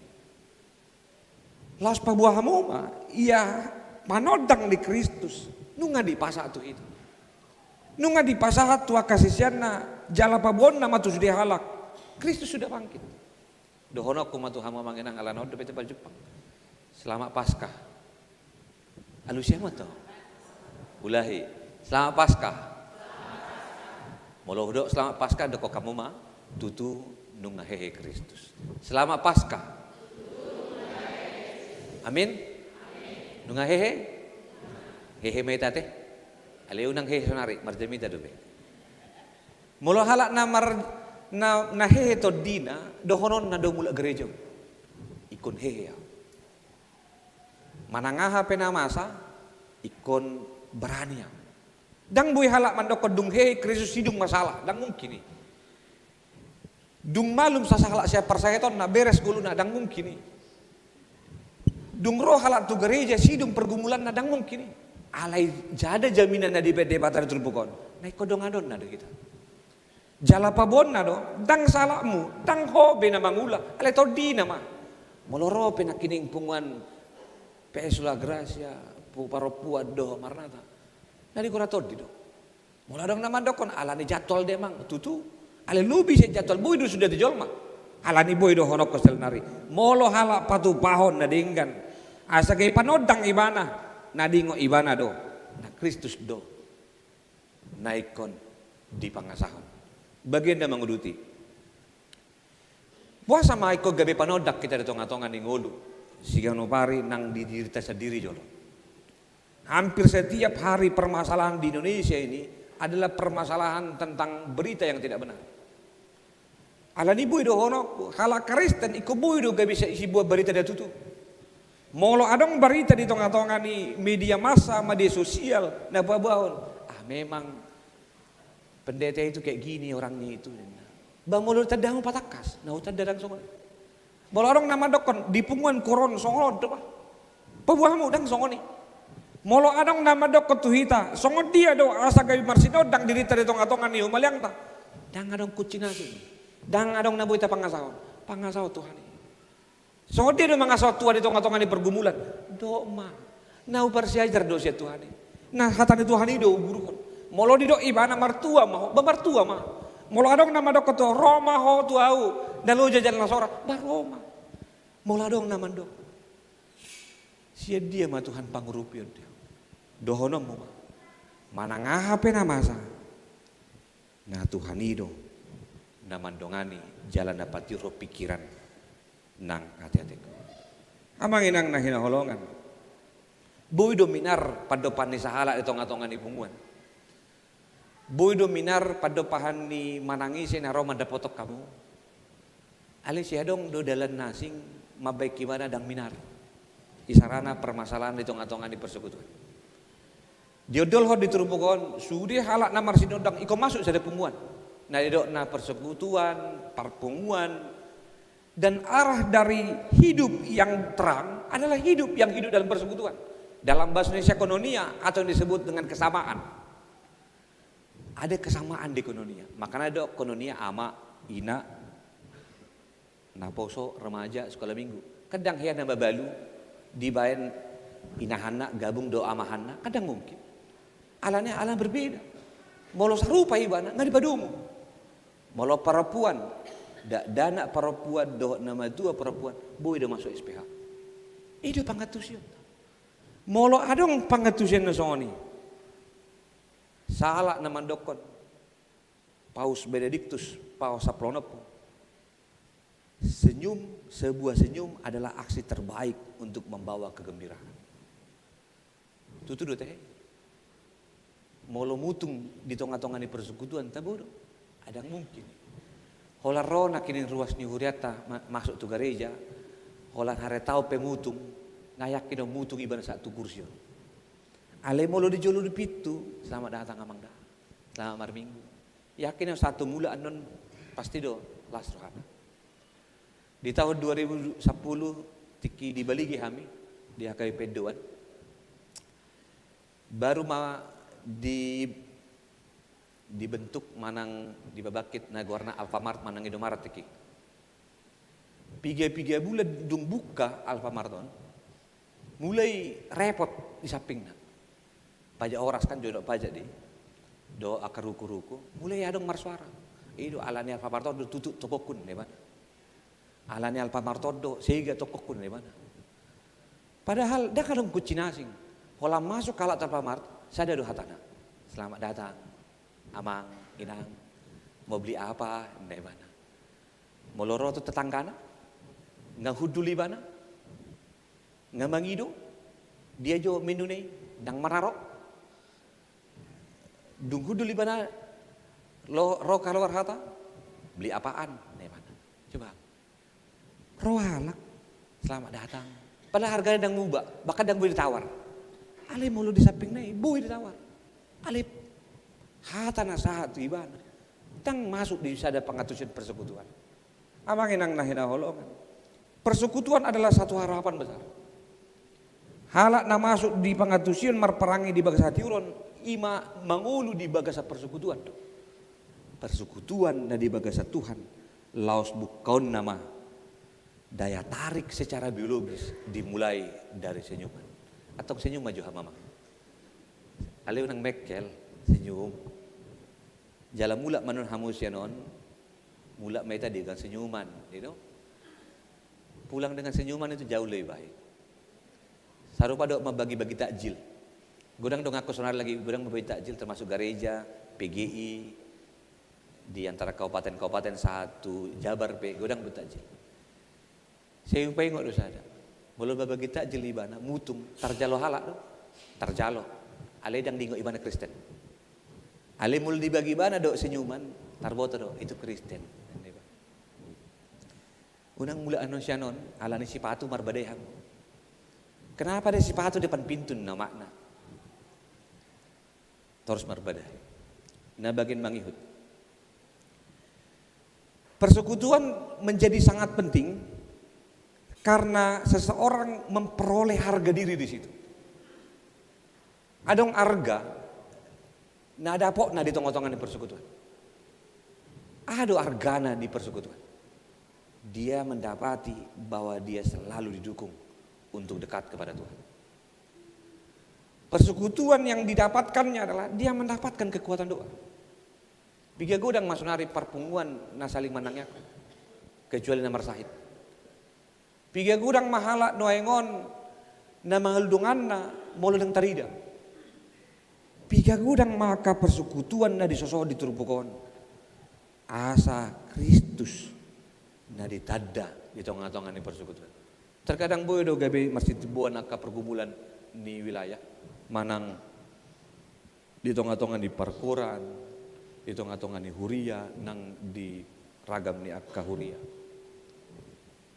Laos paboa hamu ma, ia panondang ni Kristus, nunga dipasahat tu hita. Nunga dipasahat tu angka siseanna, jala paboaonna ma tu sude halak, Kristus sudah bangkit. Dohononku ma tu hamu amang inang, alana on dope hita parjumpang. Selamat Paskah. Alusi hamu antong. Ulahi. Selamat Paskah. Molo hudok selamat Paskah, dokkon hamu ma, tutu nunga hehe Kristus. Selamat Paskah. Amin. Nunga hehe? Hehe ma hita ate. Alai unang hehe saonari, marjamita dope. Molo halak na mar-, na, na hehe tondina, dohononna do mulak gereja. Ingkon hehe au. Manang aha pe na masa, ingkon barani au. Ndang boi halak mandokkon dung hehe Kristus sidung masalah, ndang mungkin i. Dung malum sasahalak sian parsahitonna, beres ngoluna, ndang mungkin i. Dung ro halak tu gereja, sidung pergumulanna, ndang mungkin i. Alai jala jaminan na dibaen Debata di turpuk on, na ingkon donganonna do hita. Jala paboaonna do, ndang salahmu, ndang ho be na mangula, alai tondina ma. Molo ro pe nangkining punguan P S La Gracia, pu-, parompuan dohot Maranatha, na digora tondi do. Molo adong na mandokkon, alani jadwal do amang, tutu. Alai lobi sian jadwal, boi do suda tu jolma. Alani boi dohononku saonari, molo halak patupahon na denggan, asa gabe panondang ibana, na diingot ibana do, na Kristus do na ingkon dipangasahon. Bagian na manguduti. Boasa ma ingkon gabe panondang hita di tonga-tonga ni ngolu, siganup ari nang di dirita sandiri jolo. Hampir setiap hari permasalahan di Indonesia ini adalah permasalahan tentang berita yang tidak benar. Alani boi dohononku, halak Kristen ingkon boi do gabe si-, siboan barita na tutu. Molo adong barita di tonga-tonga ni media massa, media sosial, na paboahon, "Ah, memang pendeta itu kayak gini orangnya itu," ninna. Ba molo tanda hamu patangkas, na hutanda ndang songon i. Molo adong na mandokkon, "Di punguanku ro songon on do bah." Paboa hamu, ndang songon i. Molo adong na mandokkon tu hita, "Songon dia do asa gabe marsinondang dirinta di tonga-tonga ni humaliangta?" Ndang adong kunci na asing. Ndang adong na boi tapangasahon. Pangasahon Tuhan i. Songon dia do mangasahon Tuhan di tonga-tonga ni pergumulan? Dok ma. Na huparsiajar do sian Tuhan i. Na hata ni Tuhan i do huuruthon. Molo didok ibana martua ma ho, ba martua ma. Molo adong na mandok tu ho, ro ma ho tu ahu, na loja jala na sorat, ba ro ma. Molo adong na mandok, sian dia ma Tuhan pangurupion dia? Dohononmu ma. Manang aha pe na masa, na Tuhan i do na mandongani jala na patiur pikiran nang ateatengku. Amang inang na hinaholongan, boi do minar pandopahan ni sahalak di tonga-tonga ni punguan. Boi do minar pandopahan ni manang ise na ro mandapothon hamu. Alai sai adong do dalan na asing mambahen ibana ndang minar. Isarana permasalahan di tonga-tonga ni persekutuan. Diondolhon di turpuk on, sude halak na marsinondang ingkon masuk sada punguan. Na didokna persekutuan, parpunguan. Dan arah dari hidup yang terang adalah hidup yang hidup dalam persekutuan. Dalam bahasa Indonesia koinonia atau yang disebut dengan kesamaan. Ada kesamaan di koinonia. Makana didok koinonia ama, ina, naposo, remaja, sekolah minggu. Kan ndang hea na mabalu dibahen inahanna gabung dohot amahanna, kan ndang mungkin. Alani, alani berbeda. Molo sarupa ibana, nga dipadomu. Molo perempuan, dakdanak perempuan dohot na matua perempuan, boi do masuk S P H. I do pangantusion. Molo adong pangantusion na songon i, sahalak na mandokkon Paus Benediktus, Paus sampulu onom, senyum, sebuah senyum adalah aksi terbaik untuk membawa kegembiraan. Tutu do ate. Molo mutung di tonga-tonga ni persekutuan, tabo do? Ndang mungkin. Holan ro nangkining ruas ni hurianta ma-, masuk tu gareja, holan hari taon pe mutung, nga yakin do mutung ibana sahat tu kursi on. Alai molo di jolo di pintu, selamat datang amang da, selamat marminggu. Yakin do sahat tu mula annon pasti do las rohana. Di tahun dua ribu sepuluh, tingki di Balige hami, di H K B P Endoan, baru ma di, dibentuk manang dipabangkit na goarna Alfamart manang Indomaret tingki. Piga-piga bulan dung buka Alfamart on, mulai repot di sampingna. Pajak horas kan, jolo pajak di, dohot angka ruku-ruku, mulai adong marsuara. I do, alani Alfamart on do tutup tokoku, ninna ibana. Alani Alfamart on do sega tokoku, ninna ibana. Padahal ndang adong kunci na asing. Holan masuk halak tu Alfamart, sada do hatana. Selamat datang, amang, inang. Mau beli apa? Ninna ibana. Molo ro tu tetanggana, nga hundul ibana, nga mangido, dia jo menuna i, ndang mararo. Dung hundul ibana, lo, ro kaluar hata, beli apaan? Ninna ibana. Coba. Ro halak, selamat datang. Padahal hargana ndang muba, bahkan ndang boi ditawar. Alai molo di sampingna i, boi ditawar. Alai hata na sahat tu ibana, ndang masuk di sada pangantusion persekutuan. Amang inang na hinaholongan, persekutuan adalah satu harapan besar. Halak na masuk di pangantusion marparange di bagasan hatiuron, i ma mangolu di bagasan persekutuan do. Persekutuan na di bagasan Tuhan, laos bungkaonna ma daya tarik secara biologis dimulai dari senyuman. Antong senyum ma jo hamu amang. Alai unang mengkel, senyum. Jala mulak ma annon hamu sian on, mulak ma hita dengan senyuman, i do. Pulang dengan senyuman itu jauh lebih baik. Sarupa dohot mambagi-bagi takjil. Godang do angka sonari lagi godang mambagi takjil, termasuk gareja, P G I, di antara kabupaten-kabupaten sahat tu Jabar pe godang do takjil. Sai hupaingot do sada. Molo mambagi takjil ibana, mutung, tarjalo halak do? Tarjalo. Alai ndang diingot ibana Kristen. Alai molo dibagi ibana dohot senyuman, tarboto do, itu Kristen. Unang mulak annon sian on, alani sipatu marbadai hamu. Kenapa ada sipatu depan pintu, ninna omakna. Torus marbadai. Na bagian mangihut. Persekutuan menjadi sangat penting karena seseorang memperoleh harga diri di situ. Adong arga na dapotna di tonga-tonga ni persekutuan. Aha do argana di persekutuan? Dia mendapati bahwa dia selalu didukung untuk dekat kepada Tuhan. Persekutuan yang didapatkannya adalah dia mendapatkan kekuatan doa. Piga godang ma saonari parpunguan na saling manangiangkon, kecuali na marsahit. Piga godang ma halak nuaeng on na mangalului donganna molo ndang tarida. Piga godang ma angka persekutuan na disosohon di turpuk on, asa Kristus na ditanda di tongatonga ni persekutuan. Terkadang boi do gabe marsitimboan angka pergumulan ni wilayah, manang di tongatonga ni parkoraan, di tongatonga ni huria, nang di ragam ni angka huria.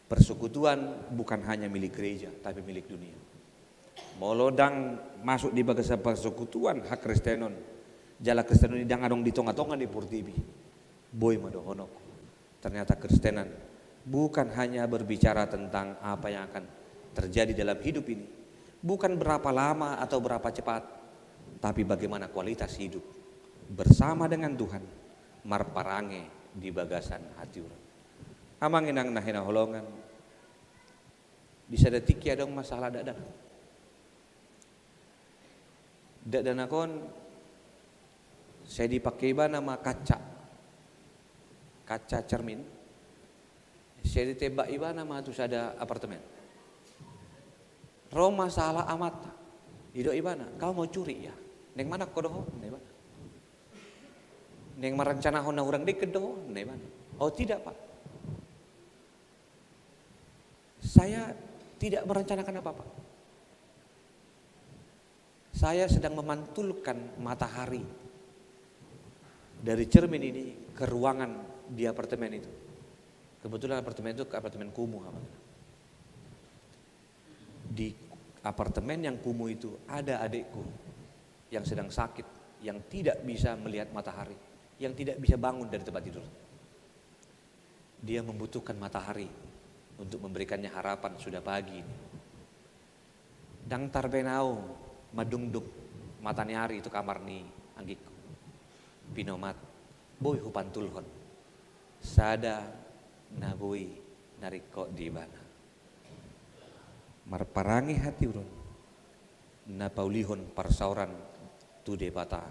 Persekutuan bukan hanya milik gereja, tapi milik dunia. Molo ndang masuk di bagasan persekutuan hakristenon, jala Kristen on i ndang adong di tongatonga ni portibi, boi ma dohononku. Ternyata Kristenan bukan hanya berbicara tentang apa yang akan terjadi dalam hidup ini, bukan berapa lama atau berapa cepat, tapi bagaimana kualitas hidup bersama dengan Tuhan, marparange di bagasan hatiuron. Amang inang na hinaholongan, di sada tingki adong masalah dakdanak. Dakdanak on, sai dipake ibana ma kaca, kaca cermin, sai ditembak ibana ma tu sada apartemen. Ro ma sahalak amanta, didok ibana, "Kau mau curi ya?" "Naeng manang ho do ho?" ninna ibana. "Naeng marancanahon na hurang dengke do ho?" ninna ibana. "Oh, tidak, Pak. Saya tidak merencanakan apa-apa. Saya sedang memantulkan matahari dari cermin ini ke ruangan di apartemen itu." Kebetulan apartemen itu apartemen kumuh, Amang. "Di apartemen yang kumuh itu ada adikku yang sedang sakit, yang tidak bisa melihat matahari, yang tidak bisa bangun dari tempat tidur. Dia membutuhkan matahari untuk memberikannya harapan sudah pagi ini. Ndang tarbaen au mandungdung mata ni ari tu kamar ni anggingku. Pinomat, boi hupantulhon sada na boi na ringkot di ibana. Marparange hatiuron, na paulihon parsaoran tu Debata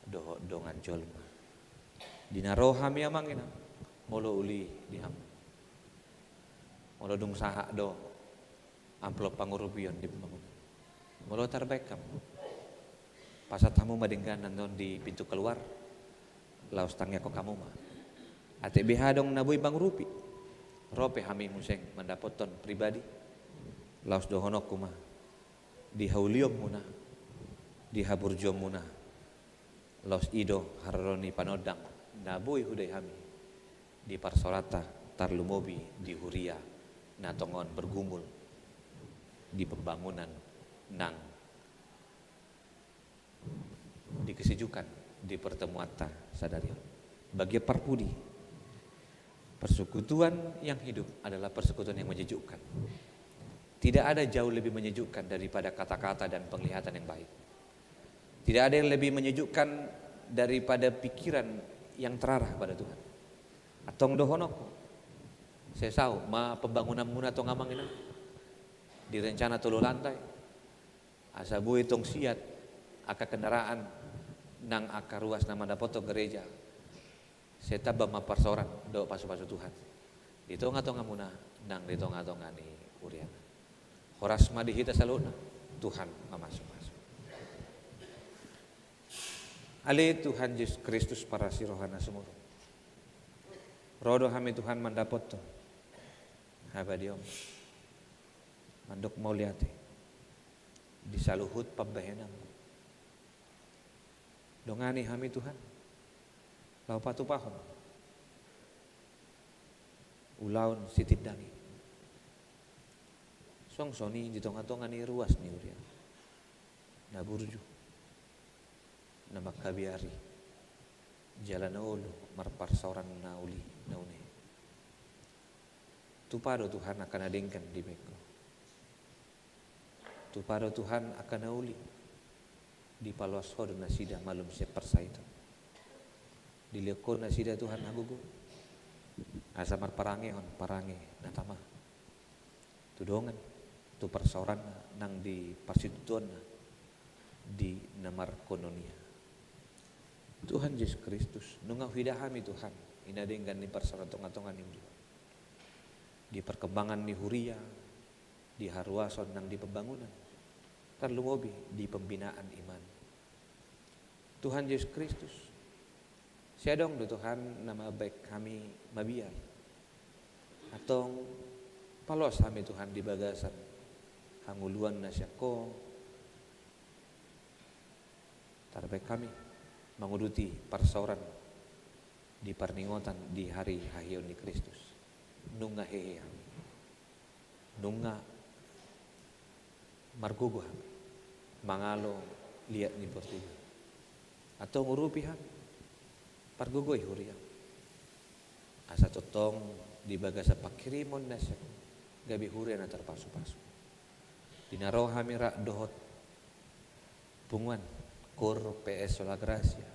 dohot dongan jolma." Di na ro hami, Amang inang, molo uli di hamu, molo dung sahat do amplop pangurupion di pembangunan, molo tarbaen hamu, pasahat hamu ma denggan annon di pintu keluar, laos tangiangkon hamu ma. Atik beha adong na boi mangurupi, ro pe hami muse mandapothon pribadi, laos dohononku ma, di haulionmuna, di haburjuonmuna, laos i do haroro ni panondang na boi hudai hami di parsaoranta, tarlumobi di huria na tongon bergumul di pembangunan nang di kesijukan di pertemuanta sadari on. Bagian parpudi, persekutuan yang hidup adalah persekutuan yang menyejukkan. Tidak ada jauh lebih menyejukkan daripada kata-kata dan penglihatan yang baik. Tidak ada yang lebih menyejukkan daripada pikiran yang terarah pada Tuhan. Antong dohononku, sai saut ma pembangunanmuna antong, Amang inang, di rencana tolu lantai, asa boi antong siat angka kendaraan nang angka ruas na mandapothon gereja. Sai tamba ma parsaoran dohot pasupasu Tuhan di tongatongamuna nang di tongatonga ni huriana. Horas ma di hita saluhutna. Tuhan mamasumasu. Ale Tuhan Jesus Kristus, parasi roha na sumurung, ro do hami, Tuhan, mandapothon habadiaonMu, mandok mauliate di saluhut pambahenanMu. Dongani hami, Tuhan, laho patupahon ulaon sitindangi, songon i di tongatonga ni ruas ni huria, na burju, na mangkabiari jala na olo marparsaoran na uli na une. Tupa do, Tuhan, angka na denggan dibaen Ho. Tupa do, Tuhan, angka na uli, dipaloas Ho do nasida malum sian parsahiton. Dilehon Ho nasida, Tuhan, hagogoon. Asa marparangehon parange na tama tu dongan, tu parsaoranna nang di parsitutuonna di na markononia. Tuhan Jesus Kristus, nunga huida hami Tuhan, i na denggan ni parsaoran tongatonga ni huria, di parkembangan ni huria, di haruason nang di pembangunan, tarlumobi di pembinaan iman. Tuhan Jesus Kristus, sai adong do Tuhan na mambahen hami mabiar. Antong paloas hami Tuhan di bagasan hangoluan na sian Ho, tarbahen hami manguduti parsaoran di parningotan di hari haheheon ni Kristus. Nunga hehe hami. Nunga margogo hami mangalo liat ni portibi. Antong urupi hami, pargogoi huriam, asa tongtong di bagasan panghirimon na sian Ho gabe huria na tarpasupasu. Di na ro hami rap dohot punguan Koor P S Sola Gracia,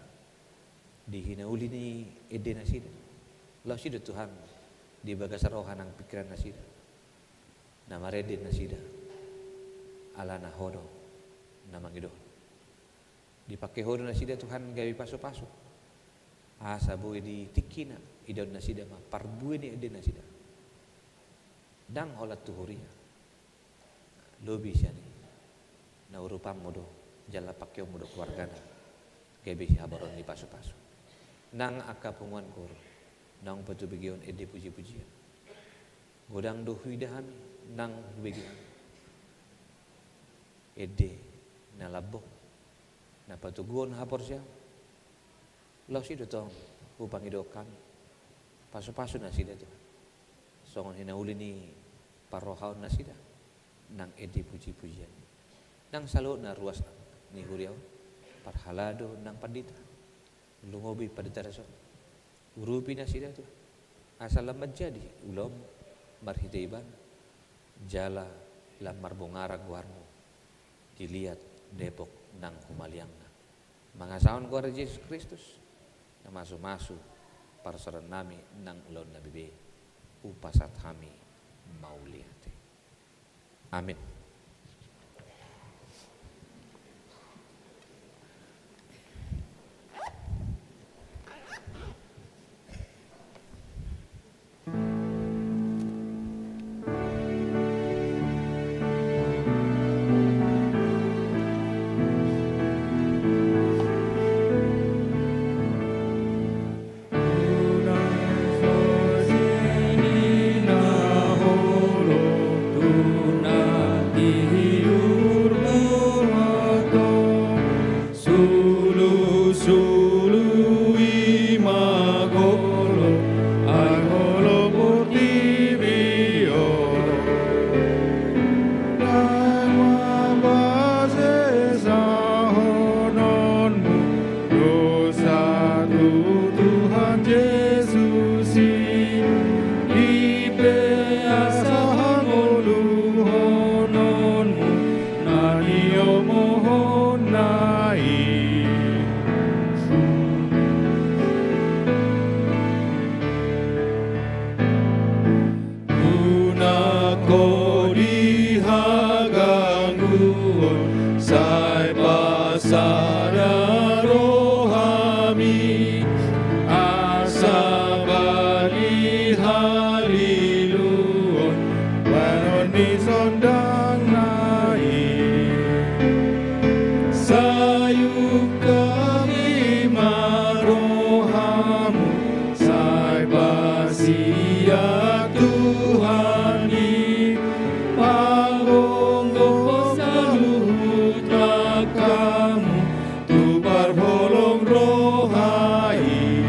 di hinauli ni ende nasida, laos i do Tuhan di bagasan roha nang pingkiran nasida, na marende nasida alana Ho do na mangidohon. Dipangke Ho do nasida Tuhan gabe pasupasu, asa boi di tingkina idaon nasida ma parbue ni ende nasida. Ndang holan tu huria, lobi sian i, na urupanmu do jala pangkeonmu do keluargana gabe sihabaron ni pasupasu. Nang angka punguan Koor naung patubegeon ende pujipujian, godang do huida hami nang hubege hami ende na lambok, na patoguhon haporseaon. Laos i do tong hupangidohon hami, pasupasu nasida Tuhan, songon hinauli ni parrohaon nasida nang ende pujipujian, nang saluhutna ruas ni huria on, parhalado nang pandita, lumobi pandita Rason. Urupi nasida Tuhan, asa lam manjadi ulaonmu marhite ibana, jala lam marbongaran goarmu di liat dapot nang humaliangna. Mangasahon goar Jesus Kristus, na masumasu parsaorannami nang ulaonnami be, hupasahat hami mauliate. Amin. Sulusulu i ma golop, ai holop portibi on. Ndang mambasesahononmu dosa tu Tuhan Jesus i, i pe asa hangoluhononmu na niomohonna i. Unang ho di hagangguon, sai pasada rohami, asa bali haliluon bahenon ni sondangna i. Sai ungkap i ma rohamu, sai pasiat Tuhan i, panggogo saluhut langkamu tu parholong roha i.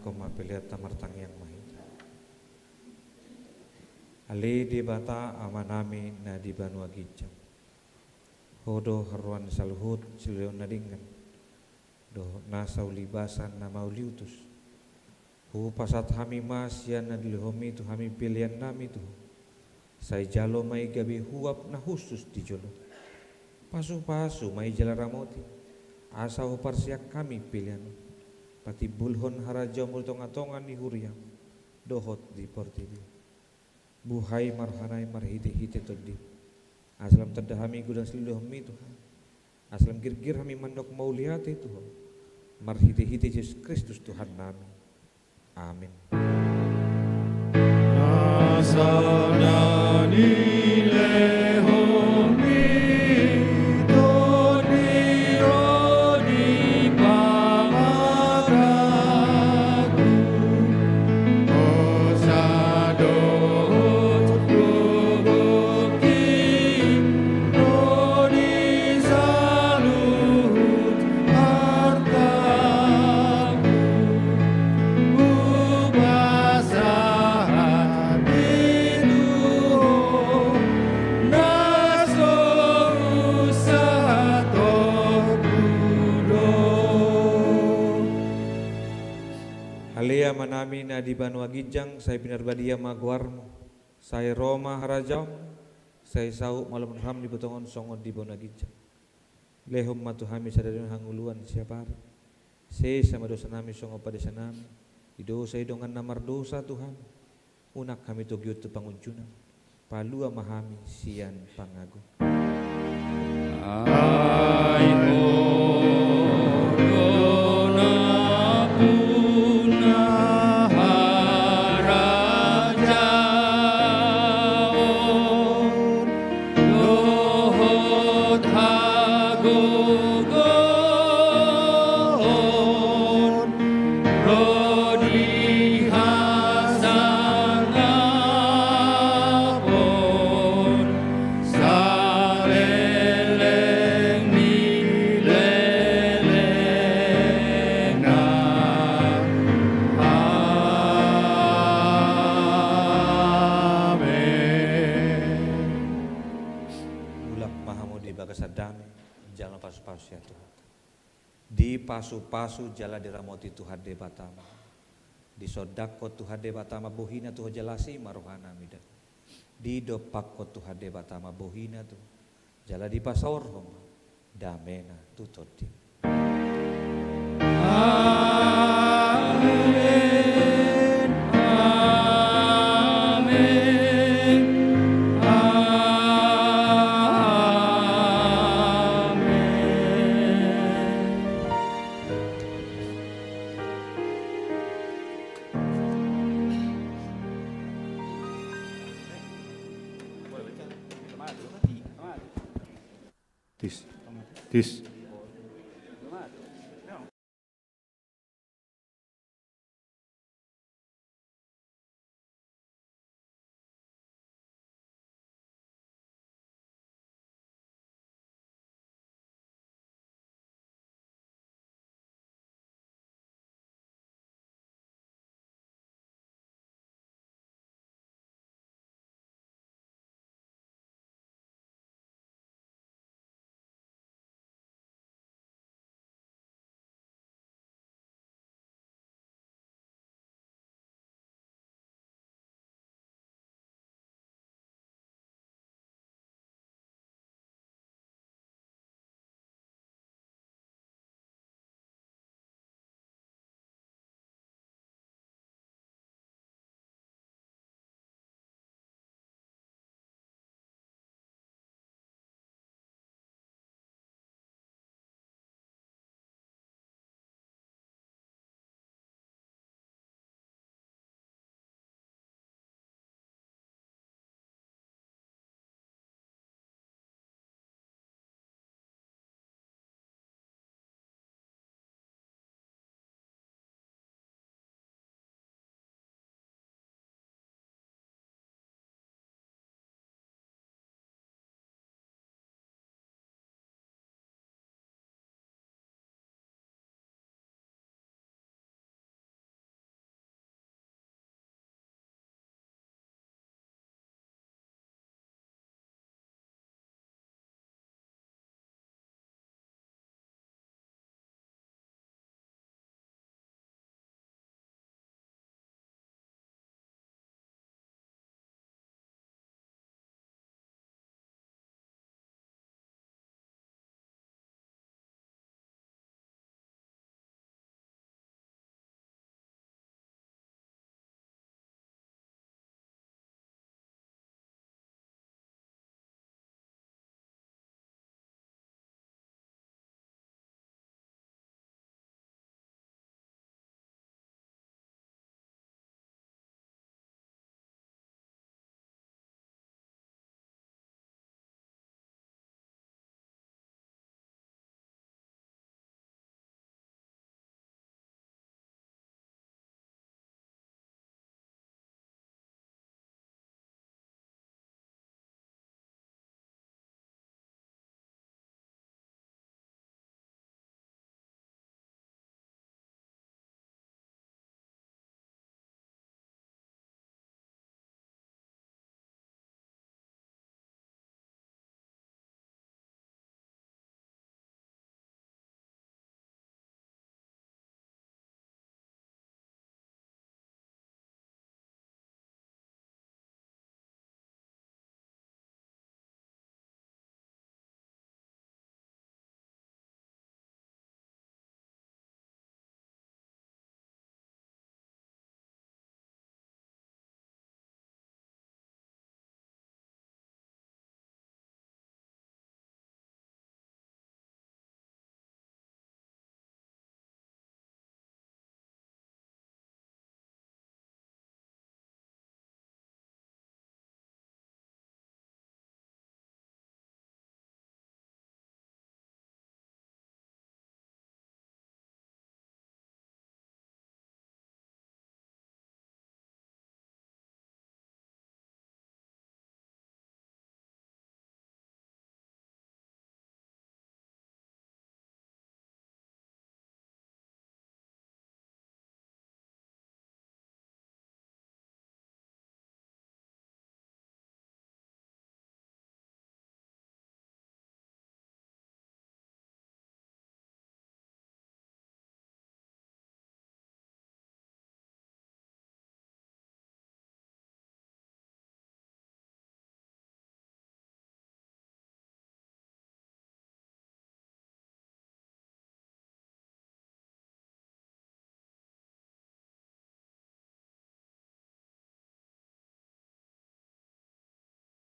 Anggo ma pelean ta, martangiang ma hita. Ale Debata Amanami na di banua ginjang, Ho do haroroan saluhut silehon na denggan dohot nasa ulibasan na mauliutus. Hupasahat hami ma sian na dilehonMi tu hami peleannami tu Ho. Sai jalo ma i gabe huap na hushus di jolo. Pasupasu ma i jala ramoti, asa huparsiak hami pelean on patimbulhon harajaonMu di tongatonga ni huriaM dohot di portibi. Buhai ma rohanami marhitehite TondiM, asa lam tanda hami godang silehonMi Tuhan. Asa lam girgir hami mandok mauliate tu Ho, marhitehite Jesus Kristus Tuhannami. Amen. Asa na nilehonMi Tondi ro di pamatangku, hosa dohot gogo ro di saluhut artangku, hupasahat i tu Ho na so husahatonku do. Ale Amanami na di banua ginjang, sai pinarbadia ma goarMu, sai ro ma harajaonMu, sai saut ma lomo ni rohaM di banua tonga on songon di banua ginjang. Lehon ma tu hami sadari on hangoluan siapari. Sesa ma dosanami songon panesanami di dosa ni dongan na mardosa tu hami. Unang hami togihon tu pangunjunan. Palua ma hami sian pangago. Ai Ho do nampuna harajaon dohot hagogoon ro di hasangapon saleleng ni lelengna. Amen. Mulak ma hamu di bagasan dame jala pasupasu sian Tuhanta. Dipasupasu jala diramoti Tuhan Debata ma. Disondangkon Tuhan Debata ma bohina tu ho jala asi ma rohana mida. Didompakkon Tuhan Debata ma bohina tu ho jala dipasaorhon ma damena tu tondi. Amen. Amen. Amen. Tes. Tes.